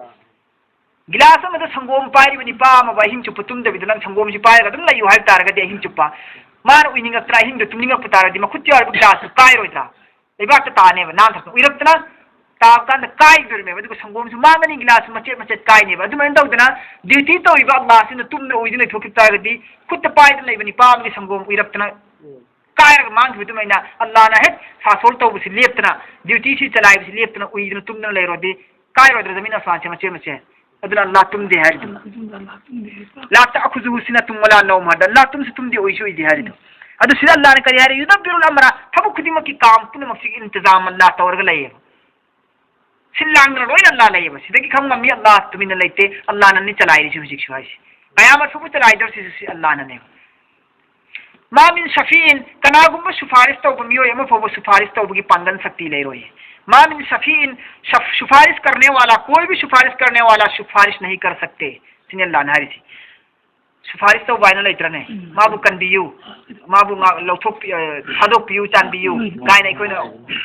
ꯒꯤꯂꯥꯁ ꯑꯃꯗ ꯁꯪꯒꯣꯝ ꯄꯥꯏꯔꯤꯕ ꯅꯤꯄꯥ ꯑꯃꯕꯨ ꯑꯍꯤꯡ ꯆꯨꯞꯄ ꯇꯨꯝꯗꯕꯤꯗ ꯅꯪ ꯁꯪꯒꯣꯝꯁꯤ ꯄꯥꯏꯔꯒ ꯑꯗꯨꯝ ꯂꯩꯌꯨ ꯍꯥꯏꯕ ꯇꯥꯔꯒꯗꯤ ꯑꯍꯤꯡ ꯆꯨꯞꯄ ꯃꯥꯅ ꯎꯏꯅꯤꯡꯉꯛꯇ꯭ꯔꯥ? ꯑꯍꯤꯡꯗ ꯇꯨꯝꯅꯤꯡꯉꯛꯄ ꯇꯥꯔꯗꯤ ꯃꯈꯨꯠꯇ ꯌꯥꯎꯔꯤꯕ ꯒꯤꯂꯥꯁꯇꯨ ꯀꯥꯏꯔꯣꯏꯗ꯭ꯔꯥ? ꯂꯩꯕꯥꯛꯇ ꯇꯥꯅꯦꯕ, ꯅꯥꯟꯊꯔꯛꯇꯅ ꯎꯏꯔꯛꯇꯅ ꯇꯥꯕ ꯀꯥꯟꯗ ꯀꯥꯏꯗꯣꯔꯤꯃꯦꯕ꯫ ꯑꯗꯨꯒ ꯁꯪꯒꯣꯝꯁꯨ ꯃꯥꯡꯒꯅꯤ, ꯒꯤꯂꯥꯁꯁꯨ ꯃꯆꯦꯠ ꯃꯆꯦꯠ ꯀꯥꯏꯅꯦꯕ꯫ ꯑꯗꯨꯃꯥꯏꯅ ꯇꯧꯗꯅ ꯗ꯭ꯌꯨꯇꯤ ꯇꯧꯔꯤꯕ ꯑꯜꯂꯥꯁꯤꯅ ꯇꯨꯝꯗ ꯎꯏꯗꯨꯅ ꯂꯩꯊꯣꯛꯈꯤꯕ ꯇꯥꯔꯒꯗꯤ ꯈꯨꯠꯇ ꯄꯥꯏꯗꯅ ꯂꯩꯕ ꯅꯤꯄꯥ ꯑꯃꯒꯤ ꯁꯪꯒꯣꯝ ꯎꯏꯔꯛꯇꯅ ꯀꯥꯏꯔꯒ ꯃꯥꯡꯈꯤꯕ ꯑꯗꯨꯃꯥꯏꯅ ꯑꯜꯂꯥꯅ ꯍꯦꯛ ꯁꯥꯁꯣꯜ ꯇꯧꯕꯁꯤ ꯂꯦꯞꯇꯅ, ꯗ꯭ꯌꯨꯇꯤꯁꯤ ꯆꯂꯥꯏꯕꯁꯤ ꯂꯦꯞꯇꯅ ꯎꯏꯗꯅ ꯇꯨꯝꯗꯅ ꯂꯩꯔꯨꯔꯗꯤ ꯀꯥꯏꯔꯣꯏꯗ꯭ꯔꯥ ꯖꯃꯤꯟ ꯑꯁꯃꯥꯟꯁꯦ ꯃꯆꯦꯠ ꯃꯆꯦꯠ? ꯑꯗꯨꯅ ꯑꯜꯂꯥ ꯇꯨꯝꯗꯦ ꯍꯥꯏꯔꯤꯗꯣ꯫ ꯂꯥ ꯇꯥꯈꯨꯖꯨꯍꯨ ꯁꯤꯅꯥꯇꯨꯝ ꯋꯥꯂꯥ ꯅꯧꯝ ꯍꯥꯏꯗ ꯑꯜꯂꯥ ꯇꯨꯝꯁꯨ ꯇꯨꯝꯗꯦ, ꯎꯏꯁꯨ ꯎꯏꯗꯦ ꯍꯥꯏꯔꯤꯗꯣ꯫ ꯑꯗꯨ ꯁꯤꯗ ꯑꯜꯂꯥꯅ ꯀꯔꯤ ꯍꯥꯏꯔꯤ? ꯌꯨꯗꯕꯤꯔꯨꯜ ꯑꯃꯔ, ꯊꯕꯛ ꯈꯨꯗꯤꯡꯃꯛꯀꯤ ꯀꯥꯝ ꯄꯨꯝꯅꯃꯛꯁꯤ ꯏꯟꯇꯤꯖꯥꯝ ꯑꯜꯂꯥ ꯇꯧꯔꯒ ꯂꯩꯌꯦꯕ꯫ ꯁꯤꯜ ꯂꯥꯡꯗꯅ ꯂꯣꯏꯅ ꯑꯜꯂꯥ ꯂꯩꯌꯦꯕ꯫ ꯁꯤꯗꯒꯤ ꯈꯪ ꯉꯝꯃꯤ ꯑꯜꯂꯥ ꯇꯨꯃꯤꯟꯅ ꯂꯩꯇꯦ, ꯑꯜꯂꯥꯅꯅꯤ ꯆꯂꯥꯏꯔꯤꯁꯤ ꯍꯧꯖꯤꯛꯁꯨ ꯍꯥꯏꯁꯤ꯫ ꯀꯌꯥꯃꯠ ꯐꯥꯎꯕ ꯆꯂꯥꯏꯗꯧꯔꯤꯁꯤꯁꯨ ꯁꯤ ꯑꯜꯂꯥꯅꯅꯦꯕ꯫ ꯃꯥ ꯃꯤꯟ ꯁꯐꯤꯏꯟ, ꯀꯅꯥꯒꯨꯝꯕ ꯁꯨꯐꯥꯔꯤꯁ ꯇꯧꯕ ꯃꯤꯑꯣꯏ ꯑꯃ ꯐꯥꯎꯕ ꯁꯨꯐꯥꯔꯤꯁ ꯇꯧꯕꯒꯤ ꯄꯥꯡꯒꯜ ꯁꯛꯇꯤ ꯂꯩꯔꯣꯏ꯫ ما من شفيع شف-، سفارش کرنے والا، کوئی بھی سفارش کرنے والا سفارش نہیں کر سکتے. ꯁꯤꯅꯤ ꯑꯜꯂꯥꯍꯅ ꯍꯥꯏꯔꯤꯁꯤ. ꯁꯨꯐꯥꯔꯤꯁ ꯇꯧꯕ ꯍꯥꯏꯅ ꯂꯩꯇ꯭ꯔꯅꯦ? ꯎꯝ. ꯃꯥꯕꯨ ꯀꯟꯕꯤꯌꯨ, ꯃꯥꯕꯨ ꯉꯥꯛ ꯂꯧꯊꯣꯛꯄꯤ-, ꯑ, ꯊꯥꯗꯣꯛꯄꯤꯌꯨ, ꯆꯥꯟꯕꯤꯌꯨ ꯎꯝ. ꯀꯥꯏꯅ ꯑꯩꯈꯣꯏꯅ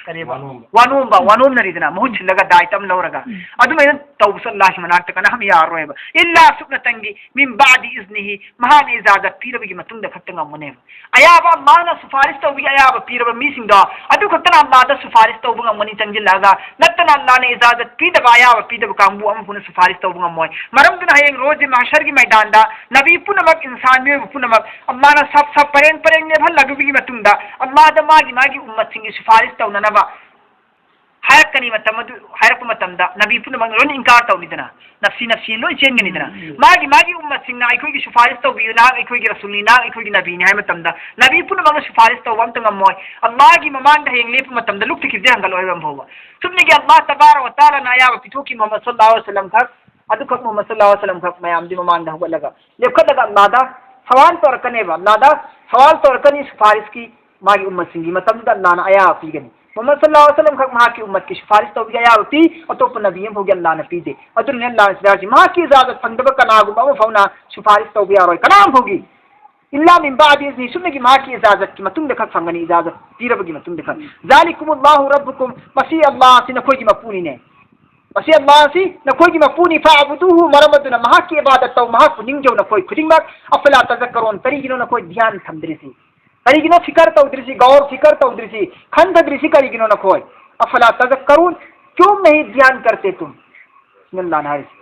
ꯀꯔꯤꯕ? ꯋꯥꯅꯣꯝꯕ. ꯋꯥꯅꯣꯝꯅ, ꯋꯥꯅꯣꯝꯅꯔꯤꯗꯅ, ꯃꯍꯨꯠ ꯁꯤꯜꯂꯒ ꯗꯥꯏꯇ ꯑꯃ ꯂꯧꯔꯒ. ꯎꯝ. ꯑꯗꯨꯃꯥꯏꯅ ꯇꯧꯕꯁꯨ ꯑꯜꯂꯥꯍꯒꯤ ꯃꯅꯥꯛꯇ ꯀꯅꯥꯝ ꯌꯥꯔꯔꯣꯏꯕ. إلا ꯁꯨꯞꯅꯇꯪꯒꯤ من بعد إذنه, ꯃꯍꯥꯛꯅ ꯏꯖꯥꯖꯠ ꯄꯤꯔꯕꯒꯤ ꯃꯇꯨꯡꯗ ꯈꯛꯇ ꯉꯝꯒꯅꯦꯕ. ꯑꯌꯥꯕ ꯑꯜꯂꯥꯍꯅ ꯁꯨꯐꯥꯔꯤꯁ ꯇꯧꯕꯒꯤ ꯑꯌꯥꯕ ꯄꯤꯔꯕ ꯃꯤꯁꯤꯡꯗꯣ, ꯑꯗꯨ ꯈꯛꯇꯅ ꯑꯜꯂꯥꯍꯗ ꯁꯨꯐꯥꯔꯤꯁ ꯇꯧꯕ ꯉꯝꯒꯅꯤ ꯆꯪꯁꯤꯜꯂꯛꯑꯒ, ꯅꯠꯇꯅ ꯑꯜꯂꯥꯍꯅ ꯏꯖꯥꯖꯠ ꯄꯤꯗꯕ, ꯑꯌꯥꯕ ꯄꯤꯗꯕ ꯀꯥꯡꯕꯨ ꯑꯃꯐꯥꯎꯅ ꯁꯨꯐꯥꯔꯤꯁ ꯇꯧꯕ ꯉꯝꯃꯣꯏ. ꯃꯔꯝꯗꯨꯅ ꯍꯌꯦꯡ ꯔꯣꯖꯦ ꯃꯍꯁꯔꯒꯤ ꯃꯩꯗꯥꯟꯗ ꯅꯕꯤ ꯄꯨꯝꯅꯃꯛ, ꯏꯟꯁꯥꯟ ꯃꯤꯑꯣꯏꯕ ꯄꯨꯝꯅꯃꯛ, ꯑꯜꯂꯥꯍꯅ ꯁꯞ ꯁꯞ ꯄꯔꯦꯡ ꯄꯔꯦꯡ ꯂꯦꯞꯍꯜꯂꯕꯒꯤ ꯃꯇꯨꯡꯗ, ꯑꯜꯂꯥꯍꯗ ꯃꯥꯒꯤ ꯃꯥꯒꯤ ꯎꯝꯃꯠꯁꯤꯡꯒꯤ ꯁꯨꯐꯥꯔꯤꯁ ꯇꯧꯅꯅꯕ ꯍꯥꯏꯔꯛꯀꯅꯤ. ꯃꯇꯝ ꯑꯗꯨ ꯍꯥꯏꯔꯛꯄ ꯃꯇꯝꯗ ꯅꯕꯤ ꯄꯨꯝꯅꯃꯛꯅ ꯂꯣꯏꯅ ꯏꯟꯀꯥꯔ ꯇꯧꯅꯤꯗꯅ, ꯅꯐꯁꯤ ꯅꯐꯁꯤ ꯂꯣꯏ ꯆꯦꯟꯒꯅꯤꯗꯅ. ꯎꯝ. ꯃꯥꯒꯤ ꯃꯥꯒꯤ ꯎꯝꯃꯠꯁꯤꯡꯅ ꯑꯩꯈꯣꯏꯒꯤ ꯁꯨꯐꯥꯔꯤꯁ ꯇꯧꯕꯤꯌꯨ, ꯅꯍꯥꯛ ꯑꯩꯈꯣꯏꯒꯤ ꯔꯁꯨꯜꯅꯤ, ꯅꯍꯥꯛ ꯑꯩꯈꯣꯏꯒꯤ ꯅꯕꯤꯅꯤ ꯍꯥꯏꯕ ꯃꯇꯝꯗ ꯅꯕꯤ ꯄꯨꯝꯅꯃꯛꯅ ꯁꯨꯐꯥꯔꯤꯁ ꯇꯧꯕ ꯑꯝꯇ ꯉꯝꯃꯣꯏ. ꯑꯜꯂꯥꯍꯒꯤ ꯃꯃꯥꯡꯗ ꯍꯌꯦꯡ ꯂꯦꯞꯄ ꯃꯇꯝꯗ ꯂꯨꯛꯇ ꯈꯤꯕꯗꯤ ꯍꯟꯒꯠꯂꯣꯏꯕ ꯑꯃ ꯐꯥꯎꯕ. ꯆꯨꯝꯅꯒꯤ ꯑꯜꯂꯥꯍ ꯇꯕꯥꯔꯛ ꯋ ꯇꯥꯂꯥꯅ ꯑꯌꯥꯕ ꯄꯤꯊꯣꯛꯈꯤꯕ ꯃꯨꯍꯝꯃꯗ ꯁꯜꯂꯜꯂꯥꯍꯨ ꯑꯂꯩꯍꯤ ꯋꯁꯜꯂꯝ ꯈꯛ, ꯑꯗꯨꯈꯛ ꯃꯨꯍꯝꯃꯗ ꯁꯜꯂꯜꯂꯥꯍꯨ ꯑꯂꯩꯍꯤ ꯋꯁꯜꯂꯝ ꯈꯛ ꯃꯌꯥꯝꯗꯤ ꯃꯃꯥꯡꯗ ꯍꯧꯒꯠꯂꯒ ꯂꯦꯞꯈꯠꯂꯒ ꯑꯜꯂꯥꯍꯗ ꯁꯋꯥꯜ ꯇꯧꯔꯛꯀꯅꯦꯕ. ꯑꯜꯂꯥꯍꯗ ꯁꯋꯥꯜ ꯇꯧꯔꯛꯀꯅꯤ ꯁꯨꯐꯥꯔꯤꯁꯀꯤ. ꯃꯥꯒꯤ ꯎꯝꯃꯠꯁꯤꯡꯒꯤ ꯃꯇꯝꯗꯨꯗ ꯑꯜꯂꯥꯍꯅ ꯑꯌꯥꯕ ꯄꯤꯒꯅꯤ. ꯃꯨꯍꯝꯃꯗ ꯁꯜꯂꯜꯂꯥꯍꯨ ꯑꯂꯩꯍꯤ ꯋꯁꯜꯂꯝ ꯈꯛ ꯃꯍꯥꯛꯀꯤ ꯎꯝꯃꯠꯀꯤ ꯁꯨꯐꯥꯔꯤꯁ ꯇꯧꯕꯒꯤ ꯑꯌꯥꯕ ꯄꯤ, ꯑꯇꯣꯞꯄ ꯅꯕꯤ ꯑꯃꯐꯥꯎꯒꯤ ꯑꯜꯂꯥꯍꯅ ꯄꯤꯗꯦ. ꯑꯗꯨꯅꯅꯦ ꯑꯜꯂꯥꯍꯅ ꯁꯤꯗ ꯍꯥꯏꯔꯤꯁꯤ, ꯃꯍꯥꯛꯀꯤ ꯏꯖꯥꯖꯠ ꯐꯪꯗꯕ ꯀꯅꯥꯒꯨꯝꯕ ꯑꯃ ꯐꯥꯎꯅ ꯁꯨꯐꯥꯔꯤꯁ ꯇꯧꯕ ꯌꯥꯔꯣꯏ, ꯀꯅꯥꯝ ꯐꯥꯎꯒꯤ. إلا من بعد إذنه, ꯁꯨꯞꯅꯒꯤ ꯃꯍꯥꯛꯀꯤ ꯏꯖꯥꯖꯠꯀꯤ ꯃꯇꯨꯡꯗ ꯈꯛ ꯐꯪꯒꯅꯤ, ꯏꯖꯥꯖꯠ ꯄꯤꯔꯕꯒꯤ ꯃꯇꯨꯡꯗ ꯈꯛ. ذلكم الله ربكم, ꯃꯁꯤ ꯑꯜꯂꯥꯍ ꯑꯁꯤ ꯅꯈꯣꯏꯒꯤ ꯃꯄꯨꯅꯤꯅꯦ. ꯃꯁꯤ ꯑꯜꯂꯥꯍ ꯑꯁꯤ ꯅꯈꯣꯏꯒꯤ ꯃꯄꯨꯅꯤ. فاعبدوه, ꯃꯔꯝ ꯑꯗꯨꯅ ꯃꯍꯥꯛꯀꯤ ꯏꯕꯥꯗꯠ ꯇꯧ, ꯃꯍꯥꯛꯄꯨ ꯅꯤꯡꯖꯧ ꯅꯈꯣꯏ ꯈꯨꯗꯤꯡꯃꯛ. أفلا تذكرون, ꯀꯔꯤꯒꯤꯅꯣ ꯅꯈꯣꯏ ꯙ꯭ꯌꯥꯟ ꯊꯝꯗ꯭ꯔꯤꯁꯤ? ꯀꯔꯤꯒꯤꯅꯣ ꯐꯤꯀꯔ ꯇꯧꯗ꯭ꯔꯤꯁꯤ, ꯒꯧꯔ ꯐꯤꯀꯔ ꯇꯧꯗ꯭ꯔꯤꯁꯤ, ꯈꯟꯊꯗ꯭ꯔꯤꯁꯤ ꯀꯔꯤꯒꯤꯅꯣ ꯅꯈꯣꯏ? أفلا تذكرون, क्यों नहीं ध्यान करते तुम? ꯁꯤꯅꯤ ꯑꯜꯂꯥꯍꯅ ꯍꯥꯏꯔꯤꯁꯤ.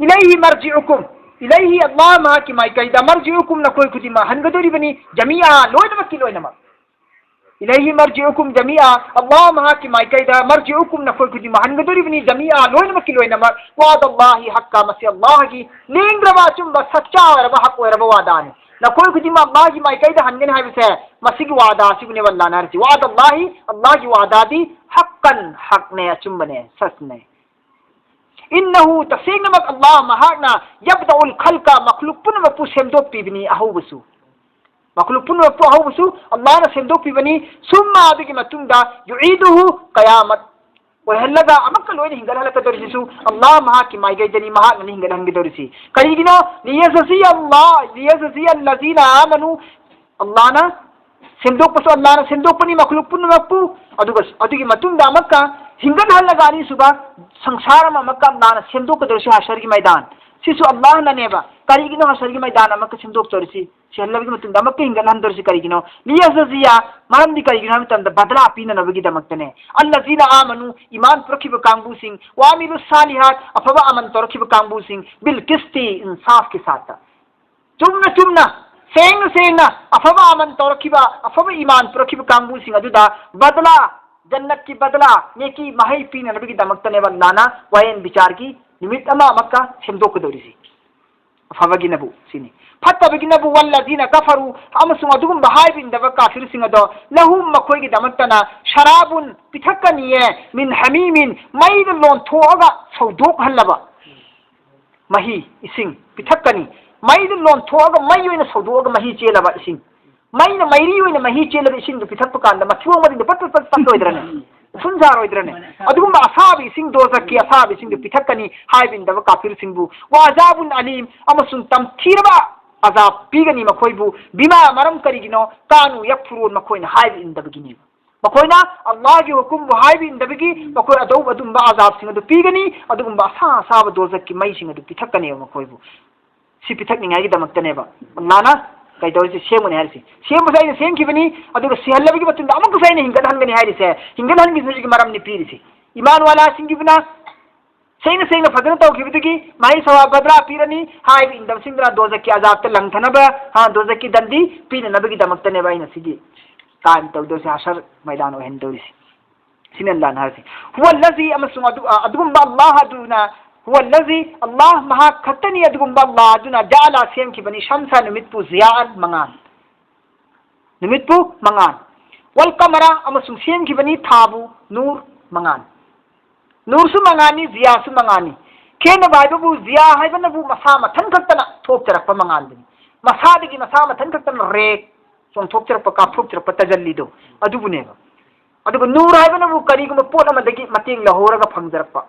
إليه مرجعكم, إليه, ꯑꯜꯂꯥꯍ ꯃꯍꯥꯛꯀꯤ ꯃꯥꯏꯀꯩꯗ, مرجعكم, ꯅꯈꯣꯏ ꯈꯨꯗꯤꯡꯃꯛ ꯍꯟꯒꯗꯧꯔꯤꯕꯅꯤ, جميعا, ꯂꯣꯏꯅꯃꯛꯀꯤ ꯂꯣꯏꯅꯃꯛ. إليه مرجعكم جميعا, ꯑꯜꯂꯥꯍ ꯃꯍꯥꯛꯀꯤ ꯃꯥꯏꯀꯩꯗ, مرجعكم, ꯅꯈꯣꯏ ꯈꯨꯗꯤꯡꯃꯛ ꯍꯟꯒꯗꯧꯔꯤꯕꯅꯤ, جميعا, ꯂꯣꯏꯅꯃꯛꯀꯤ ꯂꯣꯏꯅꯃꯛ. وعد الله حقا, ꯃꯁꯤ ꯑꯜꯂꯥꯍꯒꯤ ꯂꯦꯡꯗ꯭ꯔꯕ ꯑꯆꯨꯝꯕ ꯁꯆꯥ ꯑꯣꯏꯔꯕ ꯍꯛ ꯑꯣꯏꯔꯕ ꯋꯥꯗꯥꯅꯤ. ꯅꯈꯣꯏ ꯈꯨꯗꯤꯡꯃꯛ ꯑꯜꯂꯥꯍꯒꯤ ꯃꯥꯏꯀꯩꯗ ꯍꯟꯒꯅꯤ ꯍꯥꯏꯕꯁꯦ ꯃꯁꯤꯒꯤ ꯋꯥꯗꯥ ꯑꯁꯤꯕꯨꯅꯦꯕ ꯑꯜꯂꯥꯍꯅ ꯍꯥꯏꯔꯤꯁꯤ. وعد الله, ꯑꯜꯂꯥꯍꯒꯤ ꯋꯥꯗꯥꯗꯤ, حقا, ꯍꯛꯅꯦ, ꯑꯆꯨꯝꯕꯅꯦ, ꯁꯆꯅꯦ. إنه, ꯇꯁꯦꯡꯅꯃꯛ ꯑꯜꯂꯥꯍ ꯃꯍꯥꯛꯅ, يبدأ الخلق, ꯃꯈꯂꯨꯛ ꯄꯨꯝꯅꯃꯛꯄꯨ ꯁꯦꯝꯗꯣꯛꯄꯤꯕꯅꯤ, ꯑꯍꯧꯕꯁꯨ. ꯃꯈꯂꯨꯛ ꯄꯨꯝꯅꯃꯛꯄꯨ ꯑꯍꯧꯕꯁꯨ ꯑꯜꯂꯥꯍꯅ ꯁꯦꯝꯗꯣꯛꯄꯤꯕꯅꯤ. ثم, ꯑꯗꯨꯒꯤ ꯃꯇꯨꯡꯗ, يعيده, ꯀꯌꯥꯃꯠ ꯑꯣꯏꯍꯜꯂꯒ ꯑꯃꯨꯛꯀ ꯂꯣꯏꯅ ꯍꯤꯡꯒꯠꯍꯜꯂꯛꯀꯗꯧꯔꯤꯁꯤꯁꯨ ꯑꯜꯂꯥꯍ ꯃꯍꯥꯛꯀꯤ ꯃꯥꯏꯀꯩꯗꯅꯤ, ꯃꯍꯥꯛꯅꯅꯤ ꯍꯤꯡꯒꯠꯍꯟꯒꯗꯧꯔꯤꯁꯤ꯫ ꯀꯔꯤꯒꯤꯅꯣ? ꯂꯤꯌꯖꯖꯤ ꯑꯜꯂꯥꯍ, ꯂꯤꯌꯖꯖꯤ ꯑꯜꯂꯖꯤꯅ ꯑꯥꯃꯅꯨ, ꯑꯜꯂꯥꯍꯅ ꯁꯦꯝꯗꯣꯛꯄꯁꯨ ꯑꯜꯂꯥꯍꯅ ꯁꯦꯝꯗꯣꯛꯄꯅꯤ ꯃꯈꯂꯨꯛ ꯄꯨꯝꯅꯃꯛꯄꯨ꯫ ꯑꯗꯨꯒ ꯑꯗꯨꯒꯤ ꯃꯇꯨꯡꯗ ꯑꯃꯨꯛꯀ ꯍꯤꯡꯒꯠꯍꯜꯂꯒ ꯑꯅꯤꯁꯨꯕ ꯁꯪꯁꯥꯔ ꯑꯃ ꯑꯃꯨꯛꯀ ꯑꯜꯂꯥꯍꯅ ꯁꯦꯝꯗꯣꯛꯀꯗꯧꯔꯤꯁꯤ ꯍꯥꯁꯔꯒꯤ ꯃꯩꯗꯥꯟ꯫ ꯁꯤꯁꯨ ꯑꯜꯂꯥꯍꯅꯅꯦꯕ꯫ ꯀꯔꯤꯒꯤꯅꯣ ꯍꯥꯁꯔꯒꯤ ꯃꯩꯗꯥꯟ ꯑꯃꯨꯛꯀ ꯁꯦꯝꯗꯣꯛꯆꯔꯤꯁꯤ? ꯁꯤꯍꯜꯂꯕꯒꯤ ꯃꯇꯨꯡꯗ ꯑꯃꯨꯛꯀ ꯍꯤꯡꯒꯠꯍꯟꯗꯧꯔꯤꯁꯤ ꯀꯔꯤꯒꯤꯅꯣ? ꯂꯤꯌꯖꯖꯤꯌꯥ, ꯃꯔꯝꯗꯤ ꯀꯔꯤꯒꯤꯅꯣ ꯍꯥꯏꯕ ꯃꯇꯝꯗ ꯕꯗꯂꯥ ꯄꯤꯅꯅꯕꯒꯤꯗꯃꯛꯇꯅꯦ꯫ ꯑꯜꯂꯖꯤꯅ ꯑꯥꯃꯅꯨ, ꯏꯃꯥꯟ ꯄꯨꯔꯛꯈꯤꯕ ꯀꯥꯡꯕꯨꯁꯤꯡ, ꯋꯥꯃꯤꯂꯨ ꯁꯥꯂꯤꯍꯥꯠ, ꯑꯐꯕ ꯑꯃꯟ ꯇꯧꯔꯛꯈꯤꯕ ꯀꯥꯡꯕꯨꯁꯤꯡ, ꯕꯤꯜ ꯀꯤꯁꯇꯤ, ꯏꯟꯁꯥꯐꯀꯤ ꯁꯥꯠꯇ꯫ ꯆꯨꯝꯅ ꯆꯨꯝꯅ, ꯁꯦꯡꯅ ꯁꯦꯡꯅ, ꯑꯐꯕ ꯑꯃꯟ ꯇꯧꯔꯛꯈꯤꯕ, ꯑꯐꯕ ꯏꯃꯥꯟ ꯄꯨꯔꯛꯈꯤꯕ ꯀꯥꯡꯕꯨꯁꯤꯡ ꯑꯗꯨꯗ ꯕꯗꯂꯥ, ꯖꯟꯅꯠꯀꯤ ꯕꯗꯂꯥ, ꯅꯦꯀꯤ ꯃꯍꯩ ꯄꯤꯅꯅꯕꯒꯤꯗꯃꯛꯇꯅꯦꯕ ꯑꯜꯂꯥꯍꯅ ꯋꯥꯌꯦꯟ ꯕꯤꯆꯥꯔꯒꯤ ꯅꯨꯃꯤꯠ ꯑꯃ ꯑꯃꯛꯀ ꯁꯦꯝꯗꯣꯛꯀꯗꯧꯔꯤꯁꯤ꯫ ꯑꯐꯕꯒꯤꯅꯕꯨ ꯁꯤꯅꯤ꯫ ꯐꯠꯇꯕꯒꯤꯅꯕꯨ ꯋꯜꯂꯖꯤꯅ ꯀꯐꯔꯨ, ꯑꯃꯁꯨꯡ ꯑꯗꯨꯒꯨꯝꯕ ꯍꯥꯏꯕ ꯏꯟꯗꯕ ꯀꯥꯐꯤꯔꯁꯤꯡ ꯑꯗꯣ, ꯂꯍꯨꯝ, ꯃꯈꯣꯏꯒꯤꯗꯃꯛꯇꯅ, ꯁꯔꯥꯕꯨꯟ, ꯄꯤꯊꯛꯀꯅꯤꯌꯦ, ꯃꯤꯟ ꯍꯃꯤꯃꯤꯟ, ꯃꯩꯗ ꯂꯣꯟꯊꯣꯛꯑꯒ ꯁꯧꯗꯣꯛꯍꯜꯂꯕ ꯃꯍꯤ, ꯏꯁꯤꯡ ꯄꯤꯊꯛꯀꯅꯤ꯫ ꯃꯩꯗ ꯂꯣꯟꯊꯣꯛꯑꯒ, ꯃꯩ ꯑꯣꯏꯅ ꯁꯧꯗꯣꯛꯑꯒ ꯃꯍꯤ ꯆꯦꯜꯂꯕ ꯏꯁꯤꯡ꯫ ꯃꯩꯅ ꯃꯩꯔꯤ ꯑꯣꯏꯅ ꯃꯍꯤ ꯆꯦꯜꯂꯕ ꯏꯁꯤꯡꯗꯨ ꯄꯤꯊꯛꯄ ꯀꯥꯟꯗ ꯃꯊꯤꯕꯣꯡ ꯃꯔꯤꯗ ꯄꯠ ꯄꯠ ꯄꯠ ꯄꯠꯂꯣꯏꯗ꯭ꯔꯅꯦ? ꯎꯐꯨꯟ ꯁꯥꯔꯣꯏꯗ꯭ꯔꯅꯦ? ꯑꯗꯨꯒꯨꯝꯕ ꯑꯁꯥꯕ ꯏꯁꯤꯡ, ꯗꯣꯖꯛꯀꯤ ꯑꯁꯥꯕ ꯏꯁꯤꯡꯗꯨ ꯄꯤꯊꯛꯀꯅꯤ ꯍꯥꯏꯕ ꯏꯟꯗꯕ ꯀꯥꯐꯤꯔꯁꯤꯡꯕꯨ꯫ ꯋꯥꯖꯥꯕꯨꯟ ꯑꯂꯤꯝ, ꯑꯃꯁꯨꯡ ꯇꯝꯊꯤꯔꯕ ꯑꯖꯥꯕ ꯄꯤꯒꯅꯤ ꯃꯈꯣꯏꯕꯨ꯫ ꯕꯤꯃꯥ, ꯃꯔꯝ ꯀꯔꯤꯒꯤꯅꯣ? ꯀꯥꯅꯨ ꯌꯛꯐꯨꯔꯨꯟ, ꯃꯈꯣꯏꯅ ꯍꯥꯏꯕ ꯏꯟꯗꯕꯒꯤꯅꯤ꯫ ꯃꯈꯣꯏꯅ ꯑꯜꯂꯥꯍꯒꯤ ꯍꯨꯀꯨꯝꯕꯨ ꯍꯥꯏꯕ ꯏꯟꯗꯕꯒꯤ ꯃꯈꯣꯏ ꯑꯗꯧ ꯑꯗꯨꯝꯕ ꯑꯖꯥꯕꯁꯤꯡ ꯑꯗꯨ ꯄꯤꯒꯅꯤ, ꯑꯗꯨꯒꯨꯝꯕ ꯑꯁꯥ ꯑꯁꯥꯕ ꯗꯣꯖꯛꯀꯤ ꯃꯩꯁꯤꯡ ꯑꯗꯨ ꯄꯤꯊꯛꯀꯅꯦꯕ ꯃꯈꯣꯏꯕꯨ꯫ ꯁꯤ ꯄꯤꯊꯛꯅꯤꯡꯉꯥꯏꯒꯤꯗꯃꯛꯇꯅꯦꯕ ꯑꯜꯂꯥꯍꯅ ꯀꯩꯗꯧꯔꯤꯁꯦ, ꯁꯦꯝꯒꯅꯤ ꯍꯥꯏꯔꯤꯁꯦ꯫ ꯁꯦꯝꯕꯁꯨ ꯑꯩꯅ ꯁꯦꯝꯈꯤꯕꯅꯤ, ꯑꯗꯨꯒ ꯁꯤꯍꯜꯂꯕꯒꯤ ꯃꯇꯨꯡꯗ ꯑꯃꯨꯛꯀꯁꯨ ꯑꯩꯅ ꯍꯤꯡꯒꯠꯍꯟꯒꯅꯤ ꯍꯥꯏꯔꯤꯁꯦ꯫ ꯍꯤꯡꯒꯠꯍꯟꯈꯤꯕꯁꯤꯒꯤ ꯃꯔꯝꯅꯤ ꯄꯤꯔꯤꯁꯦ꯫ ꯏꯃꯥꯟ ꯋꯥꯂꯥꯁꯤꯡꯒꯤꯕꯨꯅ ꯁꯦꯡꯅ ꯁꯦꯡꯅ ꯐꯖꯅ ꯇꯧꯈꯤꯕꯗꯒꯤ ꯃꯍꯩ ꯁꯋꯥ ꯕꯗ꯭ꯔꯥ ꯄꯤꯔꯅꯤ ꯍꯥꯏꯕ ꯏꯟꯗꯕꯁꯤꯡꯗꯨꯅ ꯗꯣꯖꯛꯀꯤ ꯑꯖꯥꯕꯇ ꯂꯪꯊꯅꯕ, ꯍꯥ, ꯗꯣꯖꯛꯀꯤ ꯗꯟꯗꯤ ꯄꯤꯅꯅꯕꯒꯤꯗꯃꯛꯇꯅꯦꯕ ꯑꯩꯅ ꯁꯤꯒꯤ ꯀꯥꯏꯝ ꯇꯧꯗꯣꯏꯁꯦ, ꯍꯥꯁꯔ ꯃꯩꯗꯥꯟ ꯑꯣꯏꯍꯟꯗꯧꯔꯤꯁꯦ꯫ ꯁꯤꯅ ꯑꯜꯂꯥꯍꯅ ꯍꯥꯏꯔꯤꯁꯦ꯫ ꯍꯨꯋꯜꯂꯖꯤ, ꯑꯃꯁꯨꯡ ꯑꯗꯨ-, ꯑ, ꯑꯗꯨꯒꯨꯝꯕ ꯑꯜꯂꯥꯍ ꯑꯗꯨꯅ, ꯍꯨꯋꯜꯂꯖꯤ, ꯑꯜꯂꯥꯍ ꯃꯍꯥꯛ ꯈꯛꯇꯅꯤ ꯑꯗꯨꯒꯨꯝꯕ ꯑꯜꯂꯥꯍ ꯑꯗꯨꯅ, ꯖꯥꯂꯥ ꯁꯦꯝꯈꯤꯕꯅꯤ, ꯁꯝꯁ, ꯅꯨꯃꯤꯠꯄꯨ, ꯖꯤꯌꯥꯑꯟ, ꯃꯉꯥꯜ, ꯅꯨꯃꯤꯠꯄꯨ ꯃꯉꯥꯜ, ꯋꯜ ꯀꯃꯔ, ꯑꯃꯁꯨꯡ ꯁꯦꯝꯈꯤꯕꯅꯤ ꯊꯥꯕꯨ, ꯅꯨꯔ, ꯃꯉꯥꯜ꯫ ꯅꯨꯔꯁꯨ ꯃꯉꯥꯜꯅꯤ, ꯖꯤꯌꯥꯁꯨ ꯃꯉꯥꯜꯅꯤ꯫ ꯈꯦꯠꯅꯕ ꯍꯥꯏꯕꯕꯨ ꯖꯤꯌꯥ ꯍꯥꯏꯕꯅꯕꯨ ꯃꯁꯥ ꯃꯊꯟ ꯈꯛꯇꯅ ꯊꯣꯛꯆꯔꯛꯄ ꯃꯉꯥꯜꯗꯨꯅꯤ꯫ ꯃꯁꯥꯗꯒꯤ ꯃꯁꯥ ꯃꯊꯟ ꯈꯛꯇꯅ ꯔꯦ ꯆꯣꯡꯊꯣꯛꯆꯔꯛꯄ, ꯀꯥꯞꯊꯣꯛꯆꯔꯛꯄ ꯇꯖꯜꯂꯤꯗꯣ ꯑꯗꯨꯕꯨꯅꯦꯕ꯫ ꯑꯗꯨꯒ ꯅꯨꯔ ꯍꯥꯏꯕꯅꯕꯨ ꯀꯔꯤꯒꯨꯝꯕ ꯄꯣꯠ ꯑꯃꯗꯒꯤ ꯃꯇꯦꯡ ꯂꯧꯍꯧꯔꯒ ꯐꯪꯖꯔꯛꯄ꯫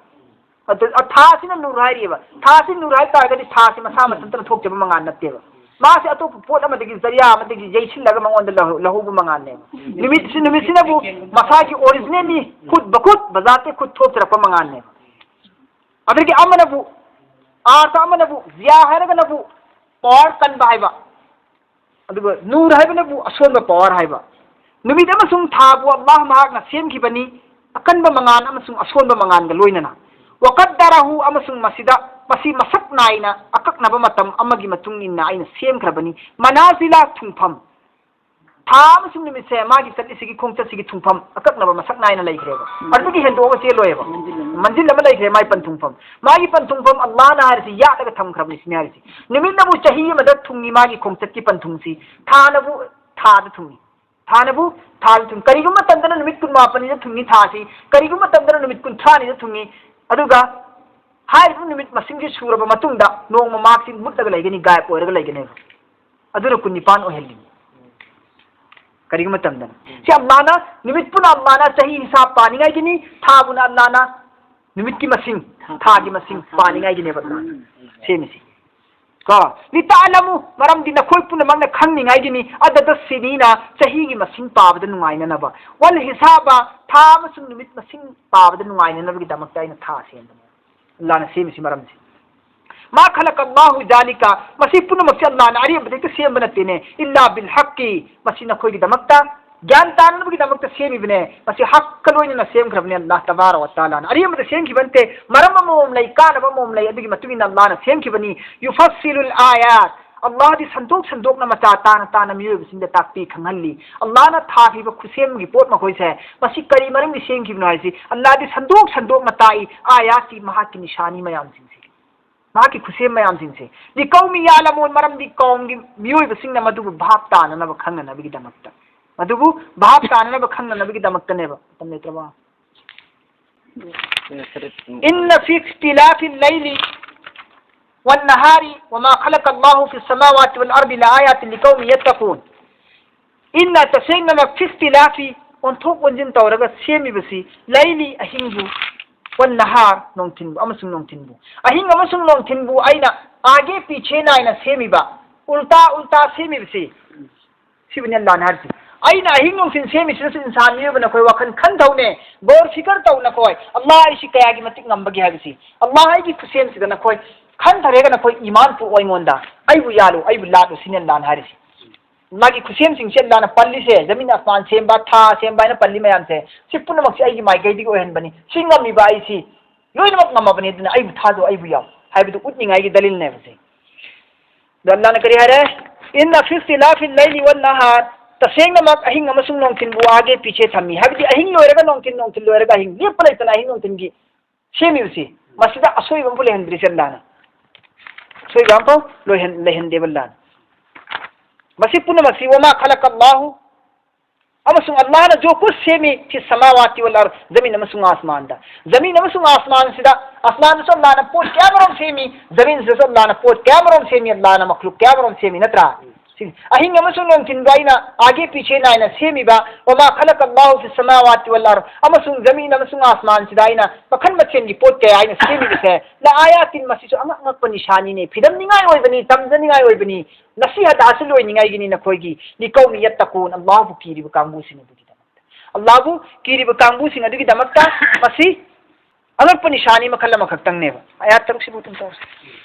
ꯑꯗꯨ, ꯑ, ꯊꯥꯁꯤꯅ ꯅꯨꯔ ꯍꯥꯏꯔꯤꯑꯕ꯫ ꯊꯥꯁꯤ ꯅꯨꯔ ꯍꯥꯏ ꯇꯥꯔꯒꯗꯤ ꯊꯥꯁꯤ ꯃꯁꯥ ꯃꯊꯟꯇꯅ ꯊꯣꯛꯆꯕ ꯃꯉꯥꯜ ꯅꯠꯇꯦꯕ꯫ ꯃꯥꯁꯤ ꯑꯇꯣꯞꯄ ꯄꯣꯠ ꯑꯃꯗꯒꯤ, ꯖꯔꯤꯌꯥ ꯑꯃꯗꯒꯤ ꯌꯩꯁꯤꯜꯂꯒ ꯃꯉꯣꯟꯗ ꯂꯧꯍꯧ-, ꯂꯧꯍꯧꯕ ꯃꯉꯥꯜꯅꯦꯕ꯫ ꯅꯨꯃꯤꯠꯁꯤ, ꯅꯨꯃꯤꯠꯁꯤꯅꯕꯨ ꯃꯁꯥꯒꯤ originally ꯈꯨꯠ ꯕꯈꯨꯠ ꯕꯖꯥꯠꯇꯤ ꯈꯨꯠ ꯊꯣꯛꯆꯔꯛꯄ ꯃꯉꯥꯜꯅꯦꯕ꯫ ꯑꯗꯒꯤ ꯑꯃꯅꯕꯨ, ꯑꯥꯔꯊ ꯑꯃꯅꯕꯨ, ꯖꯤꯌꯥ ꯍꯥꯏꯔꯒꯅꯕꯨ power ꯀꯟꯕ ꯍꯥꯏꯕ, ꯑꯗꯨꯒ ꯅꯨꯔ ꯍꯥꯏꯕꯅꯕꯨ ꯑꯁꯣꯟꯕ power ꯍꯥꯏꯕ꯫ ꯅꯨꯃꯤꯠ ꯑꯃꯁꯨꯡ ꯊꯥꯕꯨ ꯑꯜꯂꯥꯍ ꯃꯍꯥꯛꯅ ꯁꯦꯝꯈꯤꯕꯅꯤ, ꯑꯀꯟꯕ ꯃꯉꯥꯜ ꯑꯃꯁꯨꯡ ꯑꯁꯣꯟꯕ ꯃꯉꯥꯜꯒ ꯂꯣꯏꯅꯅ꯫ ꯋꯀꯗꯔꯍꯨ, ꯑꯃꯁꯨꯡ ꯃꯁꯤꯗ, ꯃꯁꯤ ꯃꯁꯛ ꯅꯥꯏꯅ ꯑꯀꯛꯅꯕ ꯃꯇꯝ ꯑꯃꯒꯤ ꯃꯇꯨꯡ ꯏꯟꯅ ꯑꯩꯅ ꯁꯦꯝꯈ꯭ꯔꯕꯅꯤ꯫ ꯃꯅꯥꯖꯤꯂ, ꯊꯨꯡꯐꯝ꯫ ꯊꯥ ꯑꯃꯁꯨꯡ ꯅꯨꯃꯤꯠꯁꯦ ꯃꯥꯒꯤ ꯆꯠꯂꯤꯁꯤꯒꯤ ꯈꯣꯡꯆꯠꯁꯤꯒꯤ ꯊꯨꯡꯐꯝ ꯑꯀꯛꯅꯕ ꯃꯁꯛ ꯅꯥꯏꯅ ꯂꯩꯈ꯭ꯔꯦꯕ꯫ ꯑꯗꯨꯗꯒꯤ ꯍꯦꯟꯗꯣꯛꯑꯒ ꯆꯦꯜꯂꯣꯏꯕ꯫ ꯃꯟꯖꯤꯜ ꯑꯃ ꯂꯩꯈ꯭ꯔꯦ ꯃꯥꯏ ꯄꯟꯊꯨꯡꯐꯝ꯫ ꯃꯥꯒꯤ ꯄꯟꯊꯨꯡꯐꯝ ꯑꯜꯂꯥꯍꯅ ꯍꯥꯏꯔꯤꯁꯤ ꯌꯥꯠꯂꯒ ꯊꯝꯈ꯭ꯔꯕꯅꯤ ꯁꯤꯅꯤ ꯍꯥꯏꯔꯤꯁꯤ꯫ ꯅꯨꯃꯤꯠꯅꯕꯨ ꯆꯍꯤ ꯑꯃꯗ ꯊꯨꯡꯉꯤ ꯃꯥꯒꯤ ꯈꯣꯡꯆꯠꯀꯤ ꯄꯟꯊꯨꯡꯁꯤ꯫ ꯊꯥꯅꯕꯨ ꯊꯥꯗ ꯊꯨꯡꯉꯤ꯫ ꯊꯥꯅꯕꯨ ꯊꯥꯗ ꯊꯨꯡꯉꯤ꯫ ꯀꯔꯤꯒꯨꯝꯕ ꯃꯇꯝꯗꯅ ꯅꯨꯃꯤꯠ ꯀꯨꯟꯃꯥꯄꯟꯅꯤꯗ ꯊꯨꯡꯉꯤ ꯊꯥꯁꯤ, ꯀꯔꯤꯒꯨꯝꯕ ꯃꯇꯝꯗꯅ ꯅꯨꯃꯤꯠ ꯀꯨꯟꯊ꯭ꯔꯥꯅꯤꯗ ꯊꯨꯡꯉꯤ꯫ ꯑꯗꯨꯒ ꯍꯥꯏꯔꯤꯕ ꯅꯨꯃꯤꯠ ꯃꯁꯤꯡꯁꯤ ꯁꯨꯔꯕ ꯃꯇꯨꯡꯗ ꯅꯣꯡꯃ ꯃꯍꯥꯛꯁꯤ ꯃꯨꯠꯂꯒ ꯂꯩꯒꯅꯤ, ꯒꯥꯏꯕ ꯑꯣꯏꯔꯒ ꯂꯩꯒꯅꯦꯕ꯫ ꯑꯗꯨꯅ ꯀꯨꯟꯅꯤꯄꯥꯟ ꯑꯣꯏꯍꯜꯂꯤ꯫ ꯀꯔꯤꯒꯨꯝꯕ ꯃꯇꯝꯗꯅ ꯁꯤ ꯑꯜꯂꯥꯅ, ꯅꯨꯃꯤꯠꯄꯨꯅ ꯑꯜꯂꯥꯅ ꯆꯍꯤ ꯍꯤꯁꯥꯕ ꯄꯥꯅꯤꯡꯉꯥꯏꯒꯤꯅꯤ, ꯊꯥꯕꯨꯅ ꯑꯜꯂꯥꯅ ꯅꯨꯃꯤꯠꯀꯤ ꯃꯁꯤꯡ, ꯊꯥꯒꯤ ꯃꯁꯤꯡ ꯄꯥꯅꯤꯡꯉꯥꯏꯒꯤꯅꯦꯕ ꯑꯜꯂꯥꯅ ꯁꯦꯝꯃꯤꯁꯤ꯫ ꯀꯣ, ꯂꯤꯇꯥꯂꯃꯨ, ꯃꯔꯝꯗꯤ ꯅꯈꯣꯏ ꯄꯨꯝꯅꯃꯛꯅ ꯈꯪꯅꯤꯡꯉꯥꯏꯒꯤꯅꯤ, ꯑꯗꯗ ꯁꯤꯅꯤꯅ, ꯆꯍꯤꯒꯤ ꯃꯁꯤꯡ ꯄꯥꯕꯗ ꯅꯨꯡꯉꯥꯏꯅꯅꯕ, ꯋꯜ ꯍꯤꯁꯥꯕ, ꯊꯥ ꯑꯃꯁꯨꯡ ꯅꯨꯃꯤꯠ ꯃꯁꯤꯡ ꯄꯥꯕꯗ ꯅꯨꯡꯉꯥꯏꯅꯅꯕꯒꯤꯗꯃꯛꯇ ꯑꯩꯅ ꯊꯥ ꯁꯦꯝꯕꯅꯤ꯫ ꯑꯜꯂꯥꯅ ꯁꯦꯝꯃꯤꯁꯤ ꯃꯔꯝꯁꯤ꯫ ꯃꯥ ꯈꯂꯛ ꯑꯜꯂꯥꯍꯨ ꯖꯥꯂꯤꯀ, ꯃꯁꯤ ꯄꯨꯝꯅꯃꯛꯁꯦ ꯑꯜꯂꯥꯅ ꯑꯔꯦꯝꯕꯗ ꯍꯦꯛꯇ ꯁꯦꯝꯕ ꯅꯠꯇꯦꯅꯦ, ꯏꯜꯂꯥ ꯕꯤꯜ ꯍꯛꯀꯤ, ꯃꯁꯤ ꯅꯈꯣꯏꯒꯤꯗꯃꯛꯇ ꯒ꯭ꯌꯥꯟ ꯇꯥꯅꯅꯕꯒꯤꯗꯃꯛꯇ ꯁꯦꯝꯃꯤꯕꯅꯦ꯫ ꯃꯁꯤ ꯍꯛꯀ ꯂꯣꯏꯅꯅ ꯁꯦꯝꯈ꯭ꯔꯕꯅꯦ ꯑꯜꯂꯥꯍ ꯇꯕꯥꯔꯛ ꯋ ꯇꯥꯂꯥꯅ꯫ ꯑꯔꯦꯝꯕꯗ ꯁꯦꯝꯈꯤꯕ ꯅꯠꯇꯦ, ꯃꯔꯝ ꯑꯃꯃꯝ ꯂꯩ, ꯀꯥꯟꯅꯕ ꯑꯃꯃꯝ ꯂꯩ, ꯑꯗꯨꯒꯤ ꯃꯇꯨꯡ ꯏꯟꯅ ꯑꯜꯂꯥꯍꯅ ꯁꯦꯝꯈꯤꯕꯅꯤ꯫ ꯌꯨꯐꯥꯁꯤꯂꯨꯜ ꯑꯥꯌꯥꯠ, ꯑꯜꯂꯥꯍꯗꯤ ꯁꯟꯗꯣꯛ ꯁꯟꯗꯣꯛꯅ ꯃꯆꯥ ꯇꯥꯅ ꯇꯥꯅ ꯃꯤꯑꯣꯏꯕꯁꯤꯡꯗ ꯇꯥꯛꯄꯤ ꯈꯪꯍꯜꯂꯤ꯫ ꯑꯜꯂꯥꯍꯅ ꯊꯥꯈꯤꯕ ꯈꯨꯠꯁꯦꯝꯒꯤ ꯄꯣꯠ ꯃꯈꯣꯏꯁꯦ ꯃꯁꯤ ꯀꯔꯤ ꯃꯔꯝꯒꯤ ꯁꯦꯝꯈꯤꯕꯅꯣ ꯍꯥꯏꯁꯤ ꯑꯜꯂꯥꯍꯗꯤ ꯁꯟꯗꯣꯛ ꯁꯟꯗꯣꯛꯅ ꯇꯥꯛꯏ, ꯑꯥꯌꯥꯠꯀꯤ, ꯃꯍꯥꯛꯀꯤ ꯅꯤꯁꯥꯅꯤ ꯃꯌꯥꯝꯁꯤꯡꯁꯦ꯫ ꯃꯍꯥꯛꯀꯤ ꯈꯨꯠꯁꯦꯝ ꯃꯌꯥꯝꯁꯤꯡꯁꯦ꯫ ꯂꯤꯀꯧꯃꯤ ꯌꯥꯂꯃꯨꯟ, ꯃꯔꯝꯗꯤ ꯀꯧꯝꯒꯤ ꯃꯤꯑꯣꯏꯕꯁꯤꯡꯅ ꯃꯗꯨꯕꯨ ꯚꯥꯞ ꯇꯥꯅꯅꯕ ꯈꯪꯅꯅꯕꯒꯤꯗꯃꯛꯇ꯫ ꯃꯗꯨꯕꯨ ꯚꯥꯞ ꯇꯥꯅꯅꯕ ꯈꯪꯅꯅꯕꯒꯤꯗꯃꯛꯇꯅꯦꯕ꯫ ꯃꯇꯝ ꯂꯩꯇ꯭ꯔꯕ? ꯏꯟꯅ ꯐꯤ ꯏꯈꯇꯤꯂꯥꯐꯤ ꯂꯩꯂꯤ ꯋꯟꯅꯍꯥꯔꯤ ꯋꯃꯥ ꯈꯂꯛ ꯑꯜꯂꯥꯍꯨ ꯐꯤ ꯁꯃꯥꯋꯥꯇꯤ ꯋꯜ ꯑꯔꯗꯤ ꯂꯑꯥꯌꯥꯇꯤꯟ ꯂꯤꯀꯧꯃꯤ ꯌꯠꯇꯀꯨꯟ꯫ ꯏꯟꯅ, ꯇꯁꯦꯡꯅꯃꯛ, ꯐꯤꯁꯇꯤꯂꯥꯐꯤ, ꯑꯣꯟꯊꯣꯛ ꯑꯣꯟꯁꯤꯟ ꯇꯧꯔꯒ ꯁꯦꯝꯃꯤꯕꯁꯤ ꯂꯩꯂꯤ ꯑꯍꯤꯡꯕꯨ, ꯋꯟ ꯅꯍꯥꯔ ꯅꯣꯡꯊꯤꯟꯕꯨ ꯑꯃꯁꯨꯡ ꯅꯣꯡꯊꯤꯟꯕꯨ, ꯑꯍꯤꯡ ꯑꯃꯁꯨꯡ ꯅꯣꯡꯊꯤꯟꯕꯨ ꯑꯩꯅ ꯑꯥꯒꯦ ꯄꯤꯆꯦ ꯅꯥꯏꯅ ꯁꯦꯝꯃꯤꯕ, ꯎꯜꯇꯥ ꯎꯜꯇꯥ ꯁꯦꯝꯃꯤꯕꯁꯤ, ꯁꯤꯕꯨꯅꯤ ꯑꯜꯂꯥꯍꯅ ꯍꯥꯏꯔꯤꯁꯤ꯫ ꯑꯩꯅ ꯑꯍꯤꯡ ꯅꯨꯡꯊꯤꯜ ꯁꯦꯝꯃꯤꯁꯤꯗꯁꯨ ꯏꯟꯁꯥꯟ ꯃꯤꯑꯣꯏꯕ ꯅꯈꯣꯏ ꯋꯥꯈꯜ ꯈꯟꯊꯧꯅꯦ, ꯒꯧꯔ ꯐꯤꯀꯔ ꯇꯧ ꯅꯈꯣꯏ, ꯑꯜꯂꯥꯍ ꯑꯩꯁꯤ ꯀꯌꯥꯒꯤ ꯃꯇꯤꯛ ꯉꯝꯕꯒꯦ ꯍꯥꯏꯕꯁꯤ꯫ ꯑꯜꯂꯥꯍ ꯑꯩꯒꯤ ꯈꯨꯠꯁꯦꯝꯁꯤꯗ ꯅꯈꯣꯏ ꯈꯟꯊꯔꯦꯒ ꯅꯈꯣꯏ ꯏꯃꯥꯟ ꯄꯣꯛꯑꯣ ꯑꯩꯉꯣꯟꯗ, ꯑꯩꯕꯨ ꯌꯥꯜꯂꯨ, ꯑꯩꯕꯨ ꯂꯥꯠꯂꯨ, ꯁꯤꯅꯤ ꯑꯜꯂꯥꯍꯅ ꯍꯥꯏꯔꯤꯁꯤ꯫ ꯃꯥꯒꯤ ꯈꯨꯠꯁꯦꯝꯁꯤꯡꯁꯦ ꯑꯜꯂꯥꯍꯅ ꯄꯜꯂꯤꯁꯦ, ꯖꯃꯤꯟ ꯑꯁꯃꯥꯟ ꯁꯦꯝꯕ, ꯊꯥ ꯁꯦꯝꯕ ꯍꯥꯏꯅ ꯄꯜꯂꯤ ꯃꯌꯥꯝꯁꯦ, ꯁꯤ ꯄꯨꯝꯅꯃꯛꯁꯦ ꯑꯩꯒꯤ ꯃꯥꯏꯀꯩꯗꯒꯤ ꯑꯣꯏꯍꯟꯕꯅꯤ꯫ ꯁꯤ ꯉꯝꯃꯤꯕ ꯑꯩꯁꯤ ꯂꯣꯏꯅꯃꯛ ꯉꯝꯃꯕꯅꯤ, ꯑꯗꯨꯅ ꯑꯩꯕꯨ ꯊꯥꯖꯧ, ꯑꯩꯕꯨ ꯌꯥꯎ ꯍꯥꯏꯕꯗꯨ ꯎꯠꯅꯤꯡꯉꯥꯏꯒꯤ ꯗꯂꯤꯜꯅꯦꯕ ꯁꯤ꯫ ꯑꯗꯣ ꯑꯜꯂꯥꯍꯅ ꯀꯔꯤ ꯍꯥꯏꯔꯦ? "ꯏꯟꯅ ꯐꯤ ꯏꯈꯇꯤꯂꯥꯐꯤꯜ ꯂꯩꯂꯤ ꯋꯟ ꯅꯍꯥꯔ", ꯇꯁꯦꯡꯅꯃꯛ ꯑꯍꯤꯡ ꯑꯃꯁꯨꯡ ꯅꯣꯡꯊꯤꯟꯕꯨ ꯑꯥꯒꯦ ꯄꯤꯆꯦ ꯊꯝꯃꯤ꯫ ꯍꯥꯏꯕꯗꯤ ꯑꯍꯤꯡ ꯂꯣꯏꯔꯒ ꯅꯣꯡꯊꯤꯟ, ꯅꯣꯡꯊꯤꯟ ꯂꯣꯏꯔꯒ ꯑꯍꯤꯡ, ꯂꯦꯞꯄ ꯂꯩꯇꯅ ꯑꯍꯤꯡ ꯅꯣꯡꯊꯤꯟꯒꯤ ꯁꯦꯝꯃꯤꯕꯁꯤ, ꯃꯁꯤꯗ ꯑꯁꯣꯏꯕ ꯑꯃꯐꯥꯎ ꯂꯩꯍꯟꯗ꯭ꯔꯤꯁꯦ ꯑꯜꯂꯥꯍꯅ꯫ ꯑꯁꯣꯏꯕ ꯑꯃꯐꯥꯎ ꯂꯣꯏꯍꯟ-, ꯂꯩꯍꯟꯗꯦꯕ ꯑꯜꯂꯥꯍꯅ꯫ ꯃꯁꯤ ꯄꯨꯝꯅꯃꯛꯁꯤ, "ꯋꯃꯥ ꯈꯂꯀꯜꯂꯥꯍꯨ", ꯑꯃꯁꯨꯡ ꯑꯜꯂꯥꯍꯅ ꯖꯣ ꯀꯨꯁ ꯁꯦꯝꯃꯤ, "ꯐꯤ ꯁꯃꯥꯋꯥꯇꯤ ꯋꯜ ꯑꯔꯗ", ꯖꯃꯤꯟ ꯑꯃꯁꯨꯡ ꯑꯥꯁꯃꯥꯟꯗ꯫ ꯖꯃꯤꯟ ꯑꯃꯁꯨꯡ ꯑꯥꯁꯃꯥꯟꯁꯤꯗ, ꯑꯥꯁꯃꯥꯟꯗꯁꯨ ꯑꯜꯂꯥꯍꯅ ꯄꯣꯠ ꯀꯌꯥꯃꯔꯣꯝ ꯁꯦꯝꯃꯤ, ꯖꯃꯤꯟꯁꯤꯗꯁꯨ ꯑꯜꯂꯥꯍꯅ ꯄꯣꯠ ꯀꯌꯥꯃꯔꯣꯝ ꯁꯦꯝꯃꯤ, ꯑꯜꯂꯥꯍꯅ ꯃꯈꯂꯨꯛ ꯀꯌꯥꯃꯔꯣꯝ ꯁꯦꯝꯃꯤ, ꯅꯠꯇ꯭ꯔꯥ? ꯁꯤ ꯑꯍꯤꯡ ꯑꯃꯁꯨꯡ ꯅꯣꯡꯊꯤꯟꯗ ꯑꯩꯅ ꯑꯥꯒꯦ ꯄꯤꯆꯦ ꯅꯥꯏꯅ ꯁꯦꯝꯃꯤꯕ, "ꯋꯃꯥ ꯈꯂꯀꯜꯂꯥꯍꯨ ꯐꯤ ꯁꯃꯥꯋꯥꯇꯤ ꯋꯜ ꯑꯔꯗ", ꯑꯃꯁꯨꯡ ꯖꯃꯤꯟ ꯑꯃꯁꯨꯡ ꯑꯥꯁꯃꯥꯟꯁꯤꯗ ꯑꯩꯅ ꯃꯈꯜ ꯃꯊꯦꯜꯒꯤ ꯄꯣꯠ ꯀꯌꯥ ꯑꯩꯅ ꯁꯦꯝꯃꯤꯕꯁꯦ, "ꯂ ꯑꯥꯌꯥꯇꯤꯟ", ꯃꯁꯤꯁꯨ ꯑꯉꯛ ꯑꯉꯛꯄ ꯅꯤꯁꯥꯅꯤꯅꯦ, ꯐꯤꯗꯝꯅꯤꯡꯉꯥꯏ ꯑꯣꯏꯕꯅꯤ, ꯇꯝꯖꯅꯤꯡꯉꯥꯏ ꯑꯣꯏꯕꯅꯤ, ꯅꯁꯤꯍꯠ ꯍꯥꯁꯤꯜ ꯑꯣꯏꯅꯤꯡꯉꯥꯏꯒꯤꯅꯤ ꯅꯈꯣꯏꯒꯤ, "ꯂꯤꯀꯧꯃꯤ ꯌꯠꯇꯀꯨꯟ", ꯑꯜꯂꯥꯍꯕꯨ ꯀꯤꯔꯤꯕ ꯀꯥꯡꯕꯨꯁꯤꯡ ꯑꯗꯨꯒꯤꯗꯃꯛꯇ꯫ ꯑꯜꯂꯥꯍꯕꯨ ꯀꯤꯔꯤꯕ ꯀꯥꯡꯕꯨꯁꯤꯡ ꯑꯗꯨꯒꯤꯗꯃꯛꯇ ꯃꯁꯤ ꯑꯉꯛꯄ ꯅꯤꯁꯥꯅꯤ ꯃꯈꯜ ꯑꯃꯈꯛꯇꯪꯅꯦꯕ꯫ ꯑꯥꯌꯥꯠ ꯇꯔꯨꯛꯁꯤꯕꯨ ꯑꯗꯨꯝ ꯇꯧꯔꯁꯤ꯫